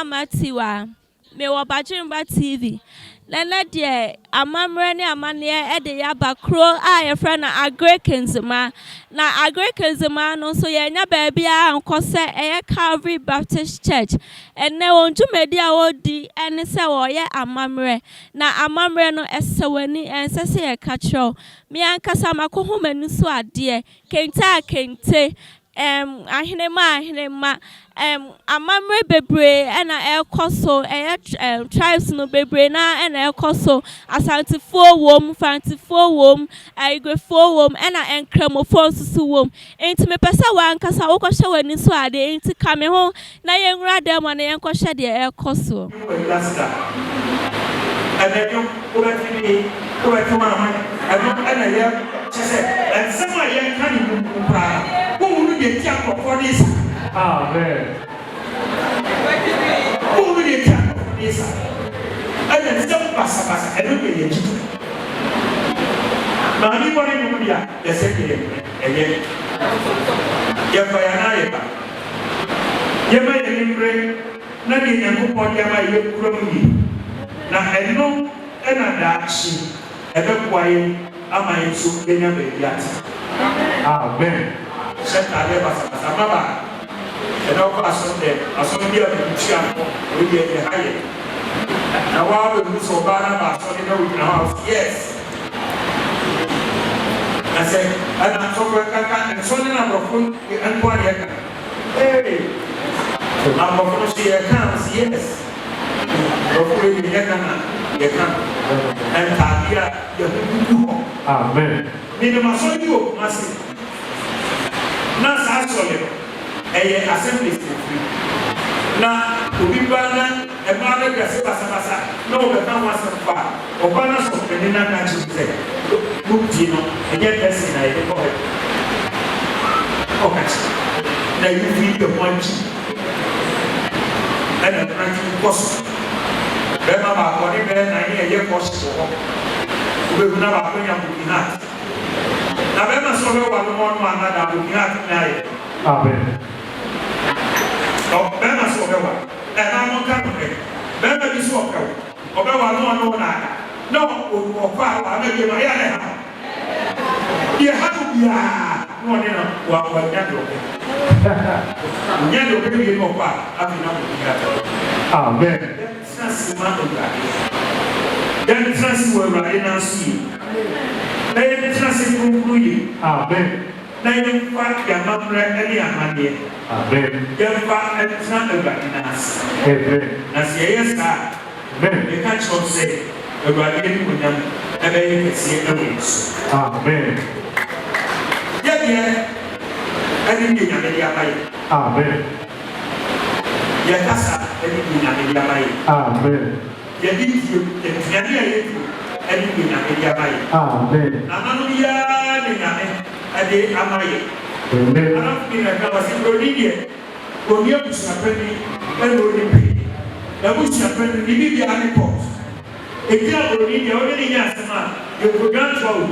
Ama Tiwa. Mewɔ Badwemba TV. Na ɛnɛ deɛ amammerɛ ne amanneɛ de yɛaba kuro a yɛfrɛ no Agric Nzema. Na Agric Nzema no nso yɛanya baabiara nkɔ sɛ ɛyɛ Calvary Baptist Church. Ɛnɛ wɔn dwumadi a wɔredi ne sɛ wɔreyɛ amammerɛ. Na amammerɛ no ɛsɛ w'ani, ɛnsɛ sɛ yɛka kyerɛ wo. Me ankasa makɔhu m'ani so adeɛ, kente a kente, ahenema a ahenema, amammerɛ bebree ɛna ɛrekɔ so, ɛyɛ tribes no bebree naa ɛna ɛrekɔ so. Asantefoɔ wom, Mfantefoɔ wom, Ayigbefoɔ wom, ɛna Nkramofoɔ nso so wom. Nti mepɛ sɛ w'ankasa wokɔhwɛ w'ani so adeɛ, nti ka me ho na yɛnwura dan mu na yɛnkɔhwɛ deɛ ɛrekɔ so. Ɛnɛ dwom wobɛte bi, wobɛte wɔn ahwan ɛno ɛna yɛ kyɛ sɛ nsɛm a yɛnka ne mu koraa wohunu deɛ nti nkurɔfoɔ de sa. Amen. Wohunu deɛ nti nkurɔfoɔ de sa, ɛna nsɛm basabasa ɛno deɛ yɛgye to maame bɔ ne nnwom deɛ yɛsɛ deɛ ɛyɛ yɛfa yɛn anan yɛ ba yɛma yɛn nimmerɛ na deɛ Nyankopɔn de ama yɛ kura mu yie, na ɛno ɛna daakye ɛbɛboa yɛn ama yɛn nso yɛnya baabi ate. Amen. Hyɛ ntaadeɛ basabasa mmabaa ɛna wokɔ asɔre dɛm, asɔre bi a baabi tua no wei deɛ deɛ ha yɛ na waa bɛhu sɛ ɔbaa no aba asɔre na wogyina hɔ a wɔsɛ yes, na sɛ ɛna sɔfo ɛkaka nsɔre no aborɔfo nko a deɛ ɛka ee aborɔfo no so yɛka a wɔsɛ yes, aborɔfo wei deɛ yɛka na yɛka ntaadeɛ a yɛho gugu hɔ. Amen. Menim asɔre bi wɔ Kumase na saa asɔre no ɛyɛ Assemblies na na obi ba na mmaa no dress basabasa na wɔbɛka ho asɛm fa a ɔba no asɔfo n'ani na aka kyerɛ sɛ mopie no ɛnyɛ dressing na yɛde kɔ hɔ, ɔka kyerɛ na yifi yɛ ho akyi ɛna mmerante kɔ so bɛrima baako ne bɛrɛ nan ne ɛyɛ kɔhye wɔ hɔ, wobɛhu na baako nya broken heart na bɛrima sɛ ɔbɛwa no ɔno anada broken heart na ayɛ. Amen. Ɔ bɛrima sɛ ɔbɛwa ɛna mo nka no hɛ bɛrima bi so ɔpɛw ɔbɛwa no ɔno naada na ɔkɔ a wama bi ma yɛ ne ha deɛ ha no biara na ɔne no wa wanya deɛ ɔpɛ, nya deɛ ɔpɛ wie na ɔkɔ a afei na broken heart. Amen. Yɛntena se ma Awurade, yɛntena se wɔ Awurade n'aso yie na yɛntena se kronkron yie. Amen. Na yɛmfa yɛamammerɛ ne amanneɛ Amen. yɛmfa ntena Awurade n'ase. Amen. Na sɛ yɛyɛ saa a, Amen. meka kyerɛ wo sɛ Awurade animuonyam ɛbɛyɛ kɛseɛ ɛwɔ yɛn so. Amen. Yɛdeɛ ɛne deɛ Nyame de ama yɛ. Amen. Yɛkasa ɛne deɛ Nyame de ama yɛ. Amen. Yɛde die aduane a yɛdi ɛne deɛ Nyame de ama yɛ. Amen. Nananom yiara ne Nyame ɛde ama yɛ. Amen. Anafo bi na ɛka wɔ sɛ buroni deɛ oni abusuapɛni ɛna oni panyin na abusuapɛni ne biribiara ne court eti a buroni deɛ ɔne ne nyɛ asɛm a yɛkodwa ntoa o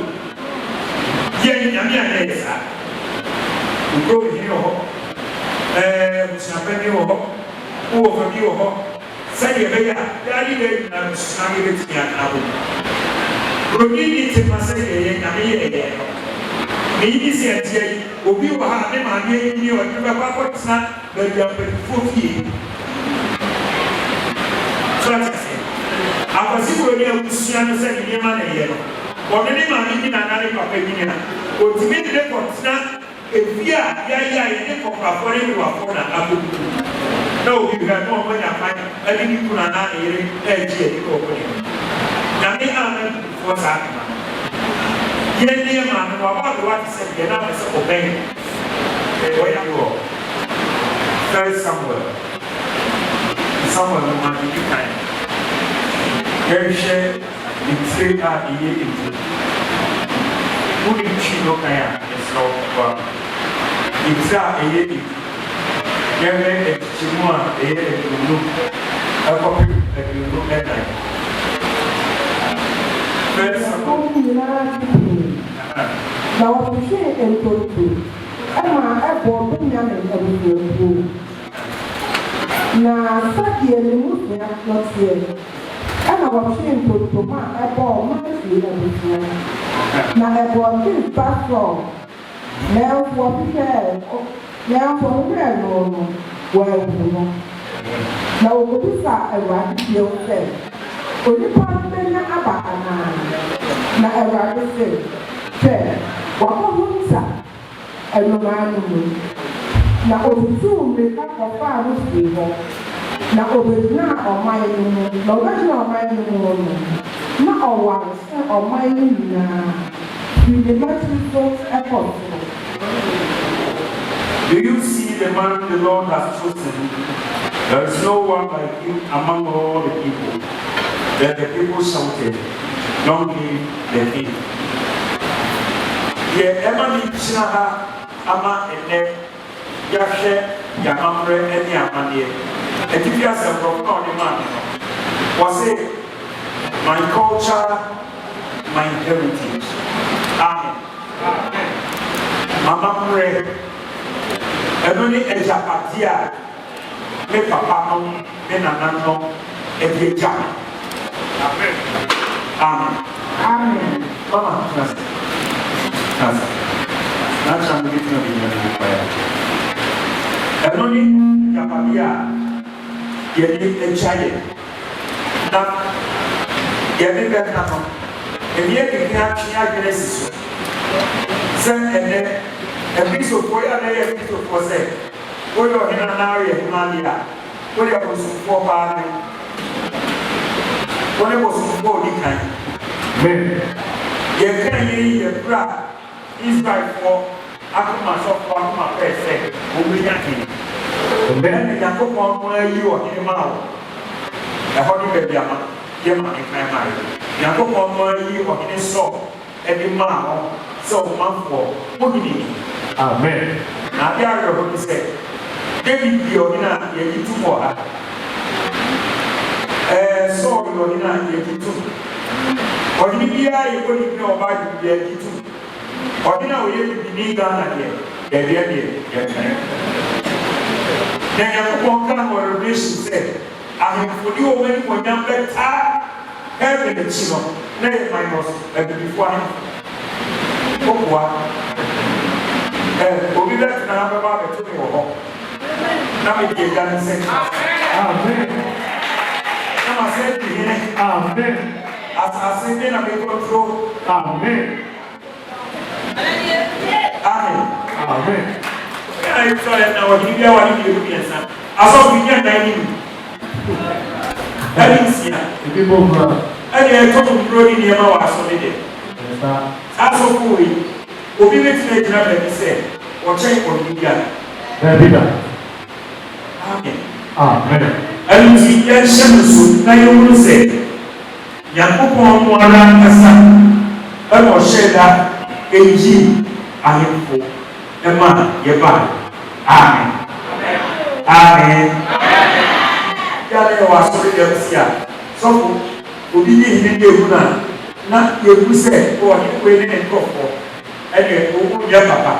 yɛ Nyame a yɛyɛ saa okuro hene wɔ hɔ, abusuapɛni wɔ hɔ, wowɔ fa bi wɔ hɔ sɛdeɛ ɛbɛyɛ a daa ne daa nyinaa abusua yɛbɛtumi atena bɔ mu. Buroni ni te ma sɛdeɛ yɛ Nyame yɛ yɛn no meyi sɛ ɛteɛ yi obi wɔ ha ne maame ayi ɔde bɛkɔ akɔtena baabi a mpanimfoɔ fie so ate aseɛ. Akwasi buroni abusua no sɛ ne nneɛma na ɛyɛ no ɔno ne maame nyina na ne papa nyina otumi de ne kɔtena efie a yɛayɛ a yɛde kɔkɔafoɔ ne nnewafoɔ na akɔdudu na obi hwɛ na ɔmo anya kwan ɛde ne kunu anaa ne yere ɛregye ani na ɔkɔ n'anim. Nyame ama mpanimfoɔ saa kama no yɛn ne yɛ maame no wabɔ abewa te sɛ deɛ na apɛ sɛ ɔbɛn Wɔyɛ wɔ First Samuel, Samuel no ma di kan, yɛnhwɛ ne tire a ɛyɛ 10. Wode twi no kan a ɛsrɛ wo wa ne tire a ɛyɛ 10, yɛhwɛ nkyekyɛmu a ɛyɛ 20 ɛkɔpem 24. First Samuel. Ɛkɔm nyinaa titiri na wɔtwetwee ntonto ɛma ɛbɔɔ Benyamin abusuakuo. Na sɛdeɛ ne mmusua no teɛ, ɛna wɔtwee ntonto a ɛbɔɔ Matri abusua, na ɛbɔɔ Kis ba Saul, nanso wɔhwehwɛɛ no, wɔanhu no. Na wɔkɔbisaa Awurade bio sɛ, "Onipa no bɛnya aba anaa?" Na Awurade se, "Hwɛ, wakɔhunta nnomaa no mu." Na otutuu mmirika kɔfaa no firi hɔ, na obegyinaa ɔman no mu. Na ɔbɛgyina ɔman no mu no, na ɔware sɛ ɔman no nyinaa firi ne mmatiri so ɛkɔ soro. Do you see the man the Lord has chosen? There is no one like him among all the people. Then the people shouted, "Long live the king." Deɛ ɛma mi gyina ha ama ɛnɛ yɛahwɛ yɛamammerɛ ne amanneɛ. Atifi asɛm borɔfo na ɔde maa me no. Wɔse, "My culture, my heritage." Amen. Mamammerɛ ɛno ne agyapadeɛ a me papa no, me nana no ɛde agya me. Amen. Amen. Mama, tena ase, tena ase na akyerɛ me bɛtena bi nyina ne kwaeɛ. Ɛno ne agyapadeɛ a yɛde agya yɛ na yɛde bɛka no. Ɛni adi kan atwe adwene si so sɛ ɛnɛ akristofoɔ yi a na yɛ akristofoɔ sɛ woyɛ ɔhene anaa woyɛ hema deɛ a, woyɛ bosomfoɔ paa ne wo ne bosomfoɔ a odi kan. Yɛka yɛ yi yɛ kura Israelfoɔ akoma sɔfoɔ akoma pɛɛ sɛ wɔbɛnya hene, ɛna Nyankopɔn no ayi ɔhene maa wɔ ɛhɔ ne baabi ama yɛ ma ne kan maa yɛ. Nyankopɔn no ayi ɔhene Saul ɛde maa hɔ sɛ ɔmanfoɔ mo hene ni. Amen. Na ade awerɛho ne sɛ David yɛ ɔhene a yɛgye tom wɔ ha, Saul yɛ ɔhene a yɛgye tom. Ɔhene biara yɛbɔ ne din a ɔba adwene biara gye tom. Ɔhene a ɔyɛ bibini Ghana deɛ, dɛdeɛ deɛ yɛntwɛn. Na Nyankopɔn ka no wɔ Revelation sɛ ahemfo de wɔn animuonyam bɛtaa heaven akyi no na yɛ minus abibifoɔ ahemfo. Woboa obi bɛtena ha bɛba abɛto me wɔ hɔ na mede agya ne sɛ Amen. na masɛ di hene. Amen. Asase ne na mekɔturo. Amen. Amen. Amen. Ɛna yɛ sɔ yɛ na ɔhene bi aware mmienu mmiɛnsa, asɔfo nyɛ nnan ne mu ɛne nsia. Ebi mo kura. Ɛna ɛtɔ nnuro ne nneɛma wɔ asɔre dɛ. Ɛsa. Saa asɔfo wɔ yi, obi bɛtumi agyina baabi sɛ ɔkyɛn ɔhene bi a? Baabi da. Amen. Amen. Ɛno nti yɛnhyɛ no so na yɛhunu sɛ Nyankopɔn no ara ankasa ɛna ɔhyɛɛ da ɛyi ahemfo ɛma yɛbaa. Amen, amen. Yɛa yɛwɔ asɔre dɛm si a, sɔfo obi di hene ne ehu no a, na yɛhu sɛ ɔhene wei ne ne nkurɔfoɔ ɛne ɔmu nyɛ papa.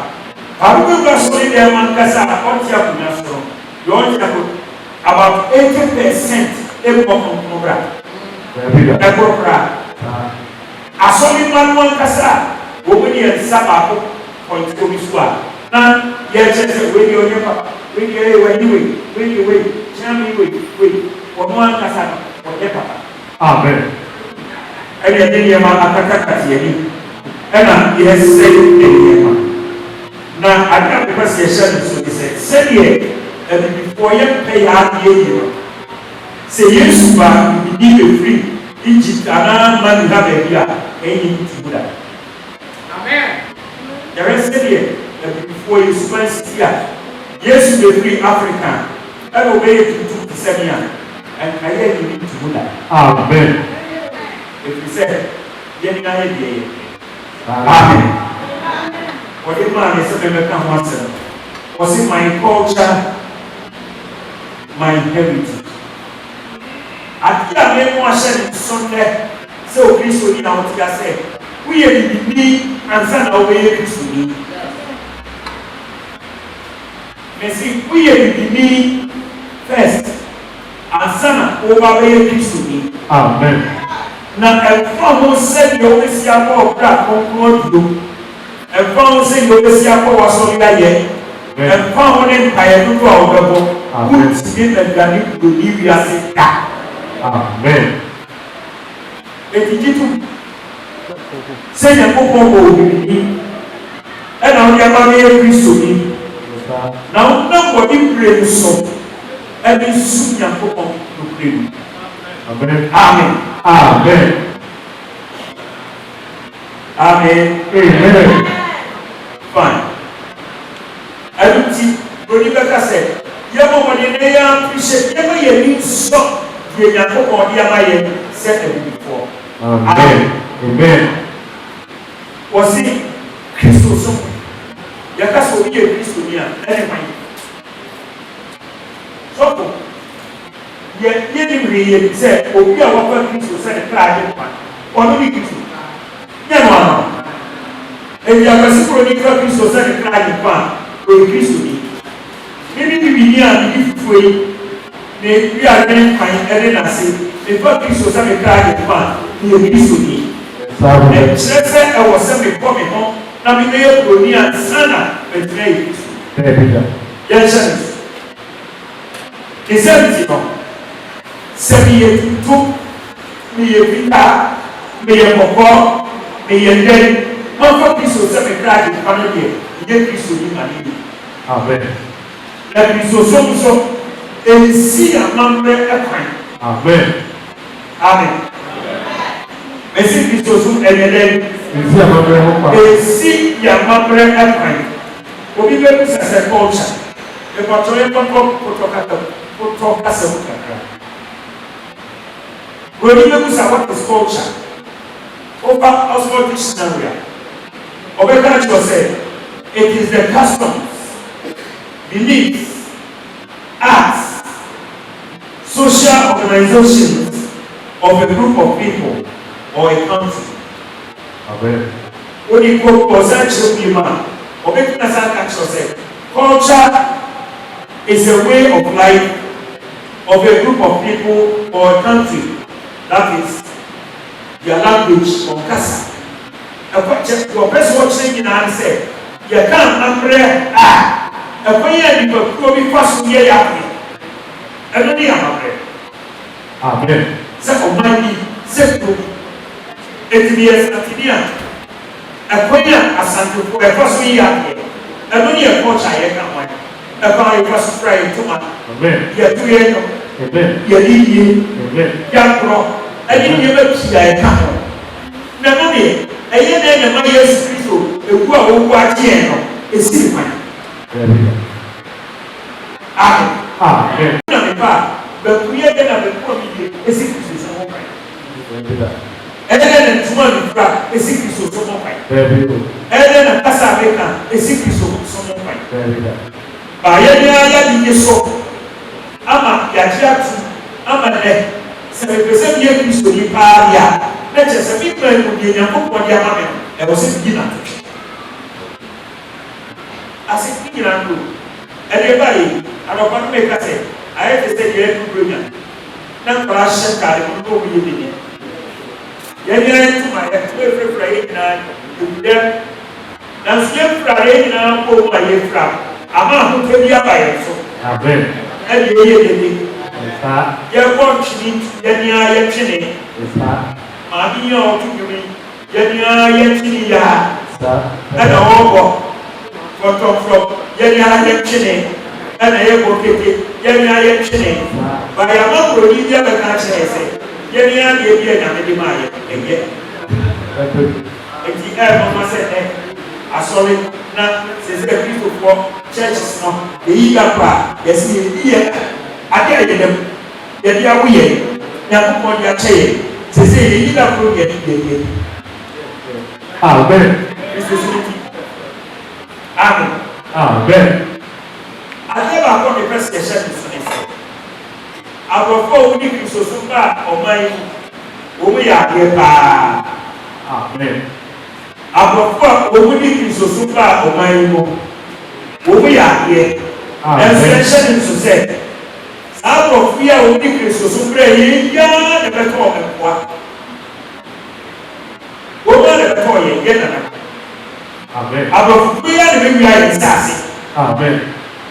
Baako bɛwura asɔre dɛm ankasa a ɔnte akonnwa so no deɛ, ɔnte akonnwa about 80% emu ɔkronkron bra. Baabi da. Ɛkoro koraa. Saa. Asɔre mma no ankasa a wɔn mu yɛ nsa baako pɔnte obi so a, na yɛkyerɛ sɛ wei deɛ ɔnyɛ papa, wei deɛ ɛyɛ wei wei wei deɛ wei kyerɛ me wei wei, ɔno ankasa no ɔnyɛ papa. Amen. Ɛna yɛde nneɛma akatakata yɛn ani ɛna yɛsɛe nneɛma. Na ade a mepɛ sɛ yɛhyɛ no nso ne sɛ sɛdeɛ abibifoɔ yɛmpɛ yɛ adeɛ yi no, sɛ Yesu ba bibini bɛfiri Egypt anaa Mali ha baabi a, ɛnyɛ ntumu da. Yɛhwɛ sɛdeɛ abibifoɔ yɛ suban sisi a, Yesu bɛfiri Africa ɛna ɔbɛyɛ tuntum te sɛ me a, ɛnka yɛ nyɛ ntumu da. Amen. Ɛfiri sɛ yɛn nyinaa yɛ deɛ yɛ. Amen. Wɔde maa ne sɛ mɛmɛka ho asɛm. Wɔse, "My culture, my heritage." Adeɛ a mɛmo ahyɛ ne nso nnɛ sɛ Okristoni na wote asɛ woyɛ bibini ansa na wobɛyɛ Kristoni. Mɛsi woyɛ bibini first. woreba abɛyɛ Kristoni. Amen. Na ɛmfa ho sɛdeɛ wobɛsi abɔ wo bra kronkron aduro, ɛmfa ho sɛdeɛ wobɛsi akɔ w'asɔre ayɛ, ɛmfa ho ne mpaeɛ dodoɔ a wobɛbɔ, wontumi mmɛdane buroni wiase da. Amen. Enti gye tom sɛ Nyankopɔn bɔɔ wo bibini ɛna wode aba abɛyɛ Kristoni, na wonam w'abibire no so de resom Nyankopɔn nokorɛ mu. Amen. Amen. Amen. Amen. Amen. Fine. Ɛno nti, buroni bɛka sɛ, yɛmmɔ mmɔden na yɛn appreciate, yɛmma yɛn ani nsɔ deɛ Nyankopɔn de ama yɛn sɛ abibifoɔ. Amen. Amen. Wɔse Kristosom, yɛka sɛ obi yɛ Kristoni a, ɛne hwan? Sɔfo, yɛ yɛnnim hwee, yɛnim sɛ obi a wafa Kristo sɛ ne kra agyenkwa, ɔno ne Kristo. Nyɛ no ano. Enti Akwasi Buroni fa Kristo sɛ ne kra agyenkwa a, ɔyɛ Kristoni. Me me bibini a medi fufuo yi, me wia dwene kwan ne n'ase, mefa Kristo sɛ me kra agyenkwa a, meyɛ Kristoni. Ɛnkyerɛ sɛ ɛwɔ sɛ mebɔ me ho na mebɛyɛ buroni ansa na matumi ayɛ Kristoni. Daabi da. Yɛnhyɛ no nso. Ne saa nti no, sɛ meyɛ tuntum, meyɛ fitaa, meyɛ kɔkɔɔ, meyɛ dɛn, mafa Kristo sɛ me kra agyenkwa no deɛ, menyɛ Kristoni ma ne yie. Amen. Na Kristosom nso, ɛnsi amammerɛ kwan. Amen. Amen. Mese Kristosom ɛnyɛ dɛn? Ɛnsi amammerɛ ho kwan. Ɛnsi yɛn amammerɛ kwan. Obi bɛbisa sɛ culture. Mepakyɛw yɛnkɔtɔ potɔ kasa mu potɔ kasa mu kakra. Broni bɛbusa what is culture? Wofa Oxford Dictionary a, ɔbɛka akyerɛ wo sɛ it is the customs, beliefs, arts, social organisations of a group of people or a country. Amen. Wode kɔ ɔsan kyerɛ bio a, ɔbɛtumi asan aka akyerɛ wo sɛ culture is a way of life of a group of people or a country, that is, their language, wɔn kasa. Ɛkɔ kyɛ deɛ ɔpɛ sɛ ɔkyerɛ nyinaa ne sɛ yɛka amammerɛ a, ɛkwan a nnipakuo bi fa so yɛ yɛ adeɛ, ɛno ne amammerɛ. Amen. Sɛ ɔman bi, sɛ kuro bi. Enti meyɛ Asanteni a, ɛkwan a Asantefoɔ ɛfa so yɛ adeɛ, ɛno ne yɛ culture a yɛka ho asɛm. Ɛkwan a yɛfa so fira yɛn ntoma, Amen. yɛto yɛn nnwom, Amen. yɛde yie, Amen. yɛagorɔ, ɛne nneɛma pii a ɛka ho. Na ɛno deɛ, ɛyɛ dɛn na ɛma Yesu Kristo wu a wawu agye yɛn no, ɛsi ne kwan? Daabi da. Amen. Amen. Na me ba a, banku yɛ dɛn na banku a medie ɛsi Kristosom ho kwan? Daabi da. Ɛyɛ dɛn na ntoma a mefira ɛsi Kristosom ho kwan? Daabi o. Ɛyɛ dɛn na kasa a meka ɛsi Kristosom ho kwan? Daabi da. Ba yɛn ara yɛadidi so ama yɛagye atom ama nnɛ, sɛ mepɛ sɛ meyɛ Kristoni paa deɛ a, na kyerɛ sɛ me man mu deɛ Nyankopɔn de ama me no, ɛwɔ sɛ meyi no atotwe. Ase ne nyinaa no o. Ɛdeɛ ɛbaeɛ yi, anɔpa no meka sɛ, ayɛ te sɛ deɛ adu Buronya na nkwadaa hyehyɛ ntaade mono na wɔyɛ dede. Yɛn nyinaa yɛn ntoma, yɛn ntoma efirafira yɛn nyinaa egu dɛm. Nanso yɛn fira yɛn nyinaa bɔ mu a yɛfira ama ahotɔ bi aba yɛn so. Amen. Ɛde yɛyɛ dede. Saa. Yɛbɔ ntwene nti yɛn ara yɛtwene. Saa. Maame yi a ɔto nnwom yi, yɛn ara yɛtwene yi ara. Saa. Ɛna ɔrebɔ frɔntɔmfrɔm, yɛn ara yɛtwene. Ɛna yɛbɔ kete, yɛn ara yɛtwene. Saa. Ba yɛama buroni bi abɛka akyerɛ yɛn sɛ yɛn ara deɛ bi a Nyame de maa yɛn, ɛyɛ. Ɛtɔ. Enti ɛyɛ nwanwa sɛ nnɛ asɔre na seesei Akristofoɔ churches no yɛyi da koro a yɛse yɛdi yɛn ade a yɛda mu, yɛde awo yɛn, Nyankopɔn de akyɛ yɛn, seesei yɛyi da koro de yɛde adi. Amen. Kristosom nti. Amen. Amen. Adeɛ baako a mepɛ sɛ yɛhyɛ no nso ne sɛ, aborɔfo a wɔde Kristosom baa ɔman yi mu, wɔyɛ adeɛ paa. Amen. Aborɔfo a wɔde Kristosom baa ɔman yi mu, wɔyɛ adeɛ. Nanso Amen. yɛnhyɛ no nso sɛ, Saa aborɔfo yi a wɔde Kristosom brɛɛ yɛn yi ara na ɛbɛtɔɔ nkoa. Wɔn ara na ɛbɛtɔɔ yɛn, yɛn nananom. Amen. Aborɔfo kuo yi ara na ɛbɛwia yɛn nsase. Amen.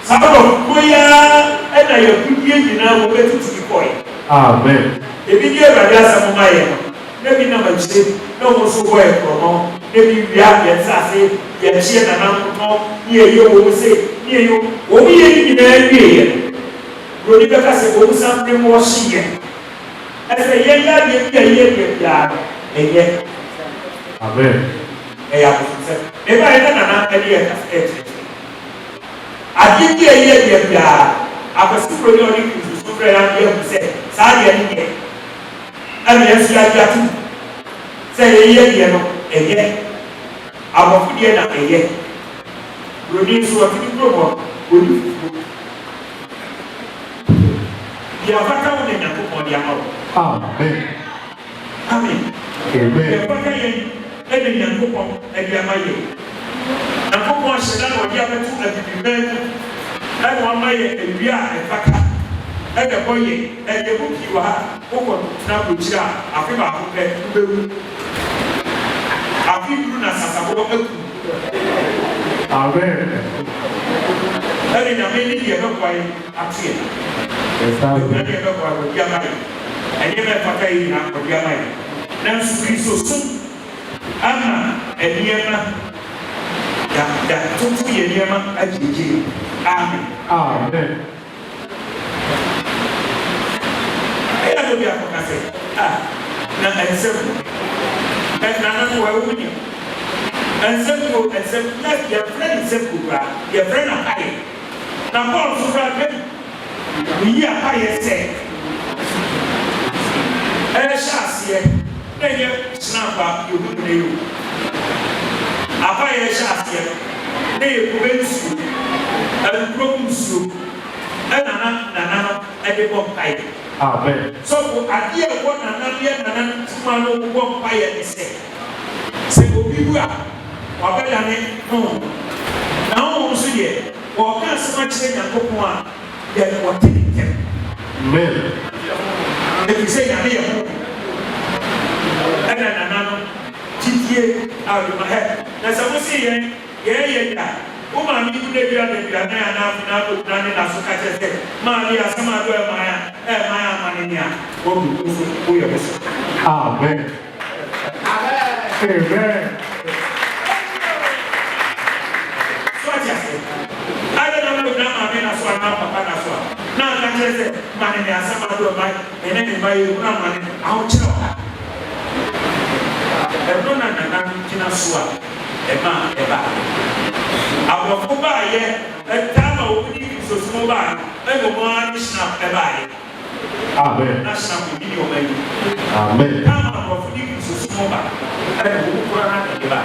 Saa aborɔfo kuo yi ara na yɛn agudeɛ nyinaa wɔbɛtutu de kɔeɛ. Amen. Ebi di Awurade asɛm ma yɛn no, na ebi nam akyire na wɔn nso bɔ yɛn korɔno, na ebi wia yɛn nsase, yɛkye yɛn nananom tɔn, ne yɛyɛ wɔn sei, ne yɛyɛ wɔn. Wɔn yɛ ne nyinaa wieeɛ no, buroni bɛka sɛ wɔn san brainwash yɛn. Ɛsɛ yɛyɛ adeɛ bi a ɛyɛ deɛ biara no, ɛnyɛ. Amen. Ɛyɛ abosonsɛm. Mebaeɛ na Nana ne yɛn kasa ɛrekyerɛkyerɛ. Adeɛ bi a ɛyɛ deɛ biara, Akwasi Broni a ɔde Kristosom brɛɛ yɛn ama yɛahu sɛ saa adeɛ no nyɛ, ɛna yɛn nso yɛagye atom sɛ yɛyɛ deɛ no ɛyɛ. Aborɔfo deɛ na ɛyɛ. Broni nso ɔte ne kurom hɔ no, ɔdi fufuo. Deɛ afata wo na Nyankopɔn de ama wo. Amen. Amen. Amen. Deɛ ɛfata yɛn na Nyankopɔn de ama yɛn. Nyankopɔn ahyɛ da na ɔde abɛto Abibiman mu na wama yɛn awia a ɛfata na ɛbɔ yɛn. Ɛyɛ mu pii wɔ ha, wokɔ tena abrokyire a, afe baako pɛ wobɛwu. Afe duru na sasabɔ aku wo. Amen. Ɛne Nyame ne deɛ ɛbɛboa yɛn ato yɛn. Ɛhia deɛ ɛbɛboa yɛn ɔde ama yɛn. Nneɛma a ɛfata yɛn nyinaa ɔde ama yɛn. Nanso Kristosom ama nneɛma ya yɛatoto yɛn nneɛma agyegye. Amen. Amen. Ɛyɛ a na obi akɔka sɛ, Ah, na ɛnsɛ mpo. Ɛ, nananom wɔ ɛwɔ mu nim. Ɛnsɛ mpo, ɛnsɛ, na yɛmfrɛ no nsɛmpo koraa, yɛfrɛ no apaeɛ. Na Paul nso koraa ka bi. Oyi apaeɛ sɛ ɛrehyɛ aseɛ na ɛnyɛ snap a yɛhu no nnɛ yi o. Apaeɛ rehyɛ aseɛ no na ɛyɛ kube nsuo, adukuro mu nsuo ɛna na nana no de bɔ mpaeɛ. Amen. Sɔfo, adeɛ a ɛwɔ nana no yɛ nana no tirim a na ɔbɔ mpaeɛ ne sɛ, sɛ obi wu a, wabɛdane honhom. Na honhom nso deɛ, Wɔreka asɛm akyerɛ Nyankopɔn a, yɛ wɔte ne ntɛm. Amen. Ɛfiri sɛ Nyame yɛ Honhom. Ɛna nananom, gyidie a ɔde ma, hɛ, na sɛ mo se yɛn, yɛn yɛ yi a, wo maame wu na dua adaduanan anaa afe na akɔgyina ne na so ka kyerɛ sɛ, Maame, asɛm a dɔ ɛman a, ɛman ama ne nea, wawu, wo nso woyɛ bosom. Amen. Amen. So ate aseɛ? Adɛn na wobɛgyina maame nna so anaa papa nna so a na aka kyerɛ sɛ ma ne ne asɛm adɔ mma me ne me mma yɛhunu amane ahokyerɛ ɔha? Ɛno na nananom gyina so a ɛmaa ɛbaeɛ. Aborɔfo baeɛ, ɛtaa ma wɔn de Kristosom baeɛ, ɛna wɔn ara de Schnapp baeɛ. Amen. Na hyira mo ne ɔman yi. Amen. Time a nkurɔfo de Kristosom ba ɛna wɔn kura na ɛde ba.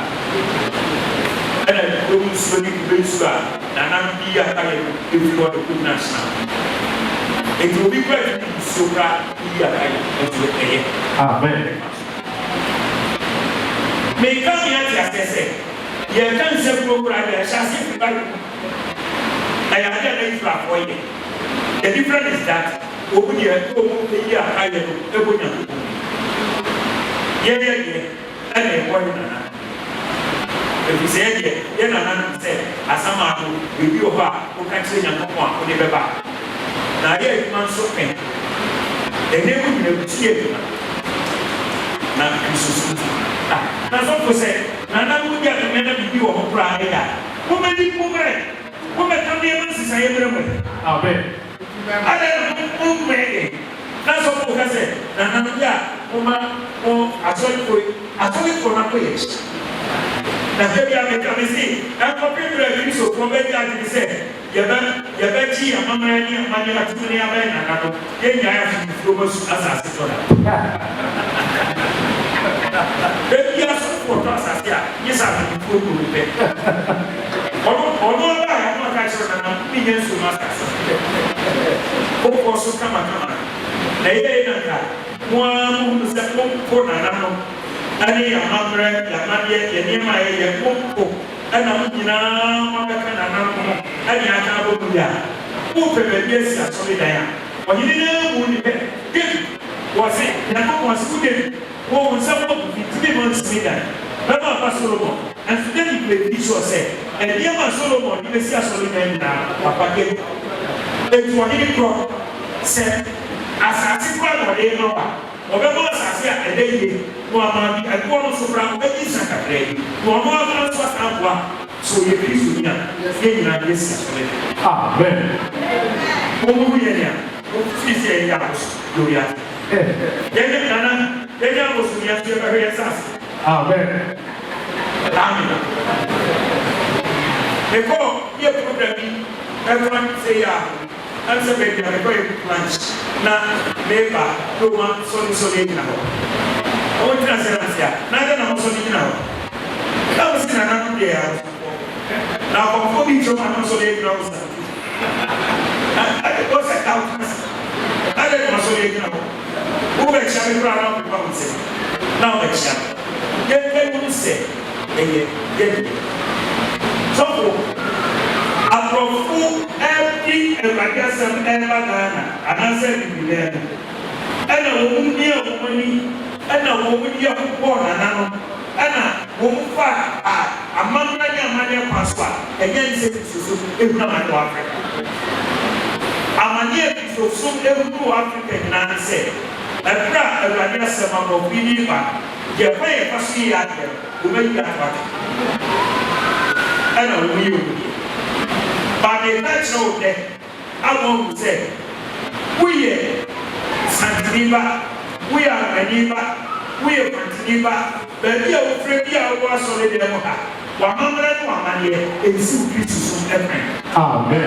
Ɛna kurom nsuo ne kube nsuo a nananom de yi atayɛ no ɛfiri hɔ de kɔ gyina hyira. Enti obi kura tumi de nsuo kora de yi atayɛ nso ɛyɛ. Amen. Meka me ate aseɛ sɛ yɛka nsɛmkuo koraa deɛ ɛhyɛ aseɛ firi Bible mu. Ɛyɛ adeɛ a na Israelfoɔ yɛ. The difference is that wɔn deɛ wɔn yi apaeɛ no bɔ Nyankopɔn din. Yɛn yɛ deɛ ɛna yɛbɔ yɛn nana. Ɛfiri sɛ yɛn deɛ yɛn nana nim sɛ Asamado biribi wɔ hɔ a woka kyerɛ Nyankopɔn a wode bɛba. Na ayɛ adwuma nso pɛn. Ɛnɛ mu nyina gu so yɛ adwuma. Na Kristosom nti. Ah, na sɔfo sɛ nana no wodi adwuma na biribi wɔ ho koraa ɛyɛ a, mobɛdi mommrɛ. Mommɛka nneɛma nsesaeɛ mmerɛ mo ɛ. Amen. Adɛn na mo mommɛn yɛn? Na asɔfoɔ ka sɛ, Nananom yɛ a momma mo asɔrefoɔ yi, asɔrefoɔ no akɔ yɛn akyi. Na da biara meka, mese, ɛnkɔpem berɛ a Kristofoɔ bɛgye adwene sɛ yɛbɛ, yɛbɛgye yɛn amammerɛ ne amanneɛ atom ne abɛn nananom, yɛnnyae afomfuo ma su asase tɔ da. Da biara asɔrefoɔ tɔ asase a, nye sɛ afomfuo kuro no pɛ. Ɔno ɔno ara baeɛ na ɔka kyerɛɛ Nana mennya nsuo no asase kokoɔ so kamakama na ɛyɛɛe na nka mo ara mohunu sɛ mompo nananom ne yɛn amammerɛ, yɛn amanneɛ, yɛn nneɛma a yɛyɛ mompo na mo nyinaa moabɛka nananom ho ne aka abɔ mu yi a, mopɛ baabi asi asɔredan a. Ɔhene no ara muu ne bɛ. David, wɔse, Nyankopɔn se, Wo David, wo wo nsa mu agu fi, nti memma nsi me dan. Mɛma aba Solomon. Nanso David bɛdii sure sɛ, nneɛma a Solomon de bɛsi asɔredan nyinaa, wapa David. Enti ɔhene korɔ, sɛ asase koraa na ɔde rema wo a, Ɔbɛma asase a ɛda yie, na wama ade ɛboɔ no so koraa, ɔbɛgye nsa kakraa bi, na ɔno ara koraa nso asan aboa. Sɛ ɔyɛ Kristoni a, yɛn nyinaa yɛasi asɔredan. Amen. Wɔn yɛ nea wɔfiri sɛ yɛyɛ abosom deɛ ɔyɛ ade. Yɛnyɛ nana, yɛnyɛ abosom yɛn nso yɛbɛhwɛ yɛn nsase. Amen. Amen. Mekɔɔ yɛ program bi ɛfa sɛ yɛ a. Ɛne sɛ baabi a mekɔyɛ book lunch na meba na wɔn asɔre sɔre agyina hɔ. Na wɔn gyina sɛ na ase a, na adɛn na wɔn sɔre gyina hɔ? Na wɔn se nananom deɛ yɛ abosomfoɔ. Na akɔmfoɔ bi nkyerɛ wɔn a na wɔn sɔre agyina hɔ sa. Na ade wɔ sɛ da wotena ase. Adɛn na wɔn asɔre agyina hɔ? Wobɛkyia me koraa na wopepa wo nsam na wobɛkyia me. Yɛnka nhunu sɛ ɛyɛ yɛn dea. Sɔfo, aborɔfo de Awurade asɛm reba Ghana anaasɛ Abibiman no, ɛna wɔn mia wɔn ani ɛna wɔn de akokɔ nananom ɛna wɔn fa a amammerɛ ne amanneɛ kwan so a ɛnyɛ ne sɛ Kristosom ehunu amane wɔ Afrika. Amane a Kristosom ehunu wɔ Afrika nyinaa ne sɛ ɛberɛ a Awurade asɛm aborɔfo yi de reba no, Deɛ kwan a yɛfa so yɛ yɛn adeɛ no, wɔbɛyi ato atwene. Ɛna wɔyɛ wɔn deɛ. But mereka akyerɛ wo nnɛ ama woahu sɛ, woyɛ Santini ba, woyɛ Anwani ba, woyɛ Kwantini ba, baabi a wofiri biara wowɔ asɔredan mu ha, w'amammerɛ ne w'amanneɛ nsiw Kristosom kwan. Amen.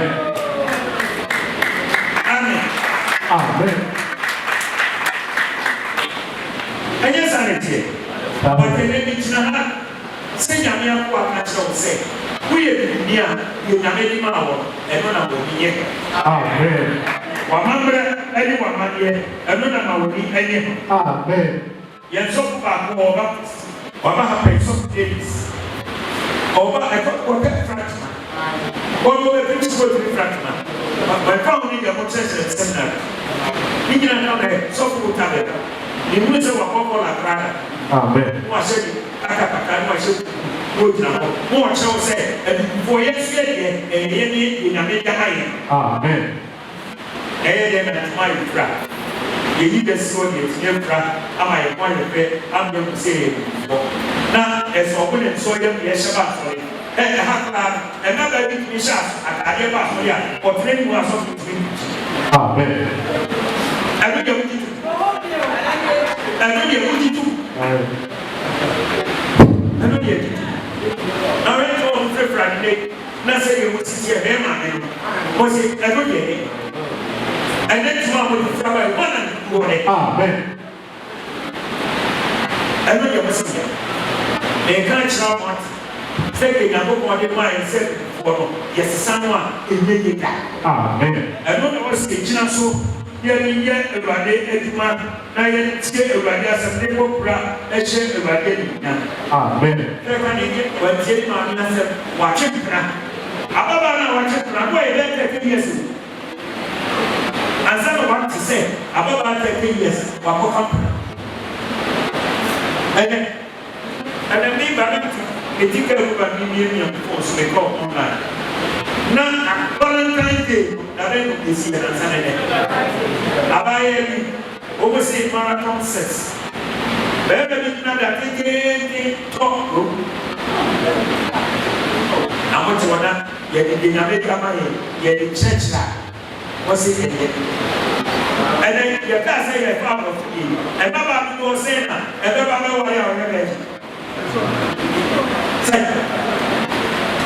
Amen. Amen. Ɛnyɛ saa na ɛteɛ? But ɛnɛ megyina ha sɛ Nyame akoa ka kyerɛ wo sɛ woyɛ bibini a deɛ Nyame de maa wo no ɛno na w'ani nyɛ. Amen. W'amammerɛ ne w'amanneɛ ɛno na ma w'ani nye ho. Amen. Yɛn sɔfo baako ɔwɔ Baptist, waba ha pɛn, Sɔfo Davis. Ɔba ɛkɔ wɔpɛ fira ntoma. Wɔn wɔbɛ preach kɔ tumi fira ntoma. Ɛmfa ho ne deɛ mo kyerɛkyerɛ no seminary. Ne nyinaa ka bɛ sɔfo wo ta bɛ. Me hunu sɛ wakɔ kɔla koraa da. Amen. Na wahyɛ ne kaka kakra na wahyɛ kuku na ogyina hɔ na ɔkyerɛ wo sɛ abibifoɔ yɛn nso yɛ deɛ ɛyɛ yɛn ne deɛ Nyame de ama yɛn. Amen. Ɛyɛ dɛn na ntoma a yefura, yeyi besi hɔ de atumi afura ama yɛn ho ayɛ fɛ ama yɛahu sɛ yɛyɛ Abibifoɔ? Na ɛsɛ ɔbo ne nsɔ yam na yɛhyɛ ba asɔre. Ɛ, ɛha koraa no, mmabaa bi tumi hyɛ as, ataadeɛ ba asɔre a, ɔtena anim hɔ a asɔfo ntumi mpirikyi. Amen. Ɛno deɛ wogye tom? Ɛno deɛ wogye tom? Amen. Ɛno deɛ gye tom. Na wei nso wɔmfirafira no nnɛ yi. Na sɛdeɛ mosi teɛ bɛn maame no, ɔse, ɛno deɛ ne ɛnɛ ntoma a mode fira ba yi, hwan na ne dodoɔ ne? Amen. Ɛno deɛ mose yɛ. Mereka akyerɛ mo ate, sɛdeɛ Nyankopɔn de maa yɛn sɛ abibifoɔ no, yɛsesa no a, ɛnyɛ yie da. Amen. Ɛno na ɛwɔ sɛ yɛgyina so na yɛde yɛ Awurade adwuma na yɛtie Awurade asɛm na yɛbɔ bra hyɛ Awurade animuonyam. Amen. Hwɛ kwa ne deɛ wantie ne maame asɛm, watwe mpena. Ababaa no a watwe mpena no ɔyɛ bɛyɛ 30 years o. Ansa na wate sɛ ababaa 30 years wakɔfa mpena. Ɛnɛ, ɛnɛ me ba me tu me ti kaa mu ba me miamia me phone so me kɔɔ online. Na Valentine's Day no da bɛn na esi yɛ nansa ne nɛ. Abaayewa bi, wɔn se marathon sex. Barima bi gyina da tenteenten tɔ kurom. Na mote hɔ na yɛde deɛ Nyame de ama yɛn, yɛde kyerɛkyerɛ a, wɔse ɛnyɛ. Ɛnɛ yɛkaa sɛ yɛrefa aborɔfo deɛ yi, mmabaa dodoɔ sɛn na ɛbɛba bɛware a ɔyɛ virgin? Sɛn?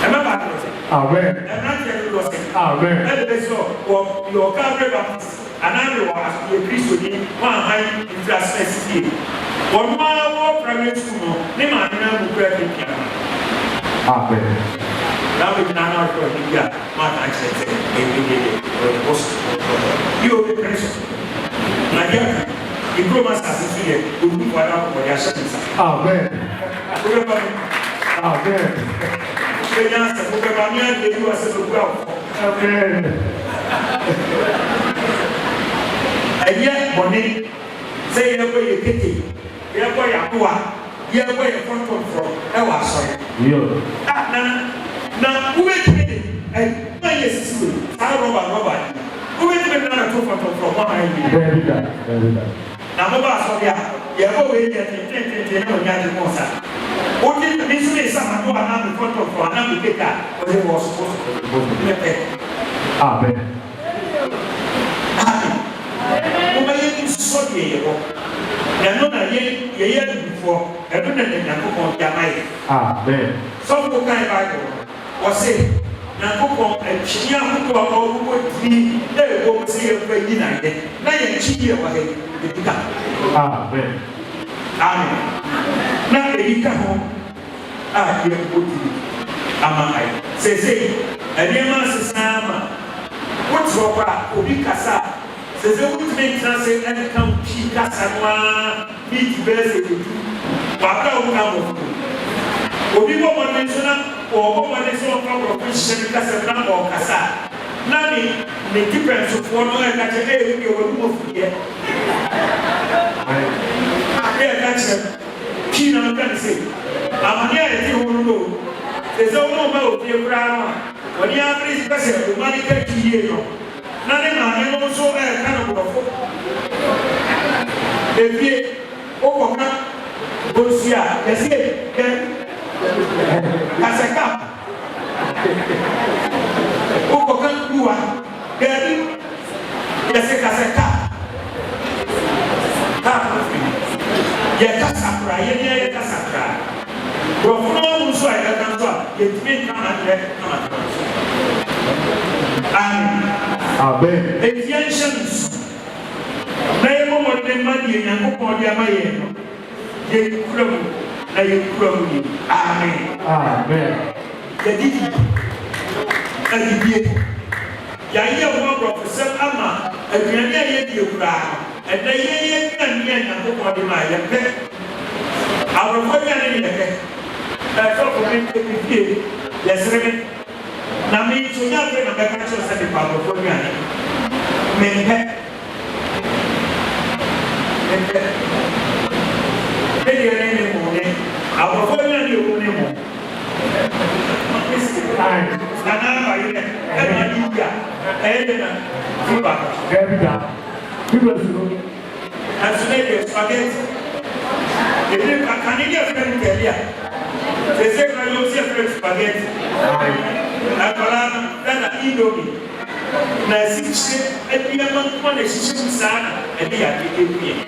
Mmabaa dodoɔ sɛn? Amen. Mmeranteɛ dodoɔ sɛn? Amen. Ɛna ɛbɛsi hɔ wɔ deɛ ɔka berɛ Baptist anaa deɛ wɔ aso yɛ Kristoni ho ahan mfiri ase na asi fie. Ɔno ara wɔ primary school no ne maame no amu koraa piapia no. Amen. Na wobɛgyina na wahwɛ ɔhene bi a na waka akyerɛ sɛ ɛyɛ deɛ deɛ ɔyɛ bosom. Bi a obi pene so. Na deɛ aka ne kurom asase so deɛ ɔdu kwada ɔde ahyɛ ne nsa. Amen. Wobɛba mu. Amen. Wobɛnya asɛm wobɛba me adeɛ bi wɔ sɛ bɛbu awofɔ. Amen. bɔne sɛ yɛrebɔ yɛ kete, yɛrebɔ yɛ adowa, yɛrebɔ yɛ fɔntɔmfrɔm wɔ asɔre. Ah, na, na wobɛtumi de adwuma yi asisi wei, saa rɔba rɔba yi, wobɛtumi de no abɛto fɔntɔmfrɔm ho ama ayɛ yie? Daabi da, daabi da. Na moba asɔre a, yɛrebɔ wei deɛ tentententen na mo ani agye mo nsa. Wogye, me nso mesa m'adowa anaa me fɔntɔmfrɔm anaa me kete a, wɔde wɔ so, wɔ so, mɛpɛ. Amen. Amen. Momma yɛn nsɔ deɛ yɛwɔ. Na ɛno na yɛn, yɛyɛ abibifoɔ, ɛno na na Nyankopɔn de ama yɛn. Amen. Sɔfo kae Bible no, ɔse, Nyankopɔn atwene ahodoɔ a ɔrebobɔ din a ɛwɔ mu sɛ yɛmfa nyi no ayɛ, na yɛn gyidie a ɛwɔ ha yi, ebi ka ho. Amen. Amen. Na ebi ka ho. a yɛbɔ din ama ayɛ. Seesei nneɛma asesa ara ma wote hɔ koraa a, obi kasa a, seesei wontumi ntena ase nka wo Twi kasa no ara miniti bɛyɛ sɛ du wɔ abere a wonka Borɔfo mu. Obi bɔ mmɔden nso na ɔrebɔ mmɔden sɛ ɔmfa Borɔfo nhyehyɛ ne kasa mu na ɔrekasa a, na ne ne tipɛnsofoɔ no reka kyerɛ no, Ee, wo deɛ w'anom afu deɛ. Na yɛka kyerɛ no. Pii na meka no sei, amane a yɛte ho no no o, te sɛ wo ne wo mma wɔ fie koraa no a, wɔne abere pɛ sɛ wo mma no ka Twi yie no, na ne maame nom nso reka no borɔfo. Efie, wokɔka bonsu a, yɛse dɛn? Ka sɛ cup. Wokɔka kuruwa, daabi, yɛse ka sɛ cup. Cup no firi he? Yɛkasa koraa, yɛn ara yɛkasa koraa. Borɔfo no ara mu nso a yɛbɛka nso a, yɛntumi nka ma nyɛ kamakama nso. Amen. Amen. Enti yɛnhyɛ no nso, na yɛmmɔ mmɔden mma deɛ Nyankopɔn de ama yɛn no, yɛnkura mu, na yɛnkura mu yie. Amen. Amen. Yɛdidi, adidie, yɛayɛ ho aborɔfosɛm ama aduane a yɛdie koraa no, ɛnnɛ yɛn yɛn aduane a Nyankopɔn de maa yɛn pɛ. Aborɔfo aduane ne yɛpɛ. Ɛsɔfo me me me fie yɛsere me na me nso nyɛ afei na mɛka kyerɛ wo sɛ mepɛ aborɔfo aduane. Mempɛ. Mempɛ. Me deɛ ne ne mo ne aborɔfo aduane a ɛwɔ mu ne mo. Nana aba yerɛ ɛna ade yi a ɛyɛ dɛ na firi ba. Dabi da. Biblia si no. Nanso na ɛyɛ spaghetti. Ebi ka kane ne yɛfrɛ no talia. Seesei koraa yɛwɔ sɛ yɛfrɛ no spaghetti. Nkwadaa no na na indomie na asikyire nneɛma nko na ɛhyehyɛ mu saa na ɛde yadeɛ ɛku yɛn.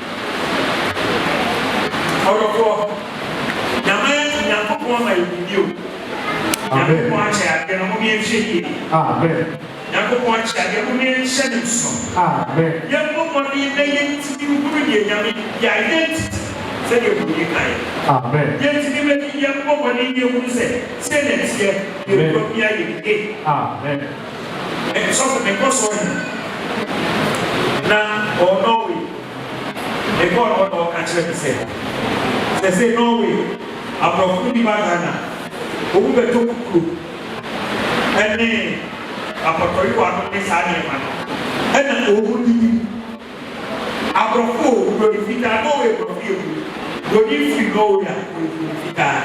Ɔdɔfoɔ, Nyame Nyankopɔn ama yɛ biribi o. Nyankopɔn akyɛ adeɛ no, mom yɛnhwɛ yie. Amen. Nyankopɔn akyɛ adeɛ, mom yɛnhyɛ no nso. Amen. Yɛmmɔ mmɔden na yɛntumi nhunu deɛ Nyame, yɛ identity, sɛdeɛ Buroni kaeɛ. Amen. Yɛntumi bɛdi, yɛmmɔ mmɔden na yɛhunu sɛ sei na ɛteɛ, yɛkura mu yɛayɛ yie. Amen. Me, sɔfo, mekɔ sɔre na ɔwɔ Norway. Mekɔɔ no hɔ na ɔka kyerɛ me sɛ, sɛsei Norway aborɔfo no bi ba Ghana a, wɔn bɛtɔ kukuro ne apɔtɔyowa nom ne saa nneɛma no ɛna wɔn didi. Aborɔfo o, buroni fitaa, Norway borɔfo yɛ bu, buroni firi Norway a ɔyɛ buroni fitaa.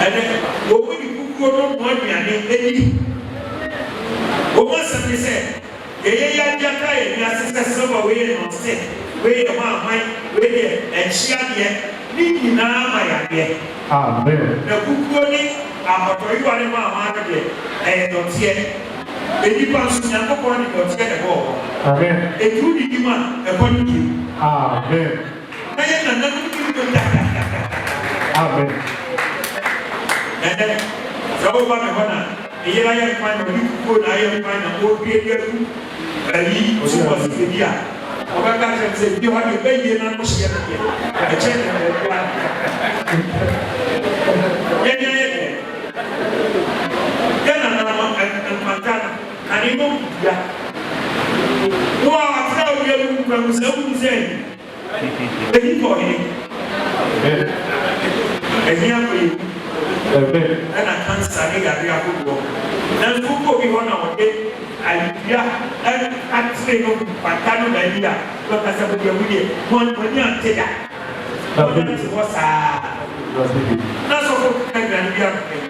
Ɛnɛ wɔn de kukuo no noa aduane di. Wɔn asɛm ne sɛ, Yɛyɛ yi adeɛ koraa yɛ wiase sɛ silver wei yɛ nɔnstick wei yɛ hwan hwan wei deɛ ɛkye adeɛ ne nyinaa ma yadeɛ. Amen. Na kukuo ne apɔtɔyowa ne hwan hwan no deɛ ɛyɛ dɔteɛ. Nnipa nso Nyankopɔn de dɔteɛ na ɛbɔɔ wɔn. Amen. Enti wo didi mu a ɛkɔ ne die mu. Amen. Na yɛn nananom nim no dadadadada. Amen. Ɛnɛ sɛ woba me hɔ na Ne yere ayɛ nkwan na ɔde kukuo na ayɛ nkwan na ɔredua bi agu ayi so wɔ sika bi a, ɔbɛka akyerɛ no sɛ fie hɔ deɛ bɛyie no ano hyeɛ no deɛ ɛkyɛn deɛ baabiara. Yɛn ayɛ deɛ yɛn nananom nkwanta no kane no dua. Wo a ɔtena owia mu nkwa mu sɛ wohu sɛ Eyi kɔ he? Ɛhe akɔ yi? Ɛna kansa ne yare ahodoɔ. Nanso wokɔ obi hɔ na ɔde Ayedua atere no nkwanta no baabi a, wobɛka sɛ, Mo deɛ, mo deɛ, mo ani ante da. Wɔn te hɔ saa. Na sɔfo keka aduane bi anɔpa yi.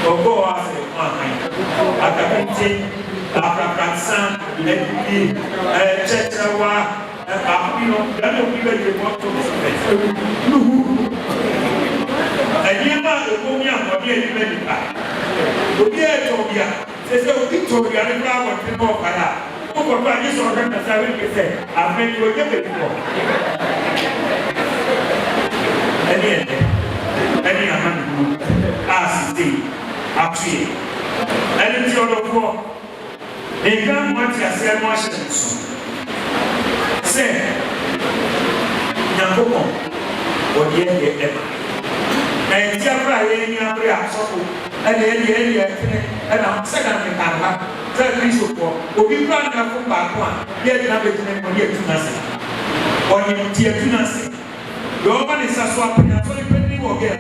Ɔbɔɔ hɔ asɛ ho ahan, akapenten, aprapransa, adidi, kyɛkyerɛwa, baako bi no, dua na obi bɛdwe mu ɔto no so pɛ. Nuhu. Nneɛma a ɛwɔ mu yɛ ahoɔden a ɛde ma nipa. Obi a ɛtɔn bi a, sɛ sɛ obi tɔn aduane koraa abɔnten na ɔpae a, wokɔtɔ a, gye sɛ ɔhwɛ kasa wei sɛ afei deɛ ɔnya baabi kɔ. Ɛne ɛnnɛ, ɛne amanehunu a seesei ato yɛn. Ɛno nti ɔdɔfoɔ, meka mo ate aseɛ no ahyɛ mo so sɛ Nyankopɔn ɔde yɛn deɛ ɛma. Na yɛn ti abere a yɛn ani abere a sɔfo ɛne ɛne ɛne ɛtene ɛna sɛ na meka no ha sɛ Kristofoɔ obi kura nna fom baako a yɛgyina bɛgyina mu ɔne atu no ase ɔnim nti atu no ase. Deɛ ɔma ne nsa so apene asɔre panin wɔ Geb.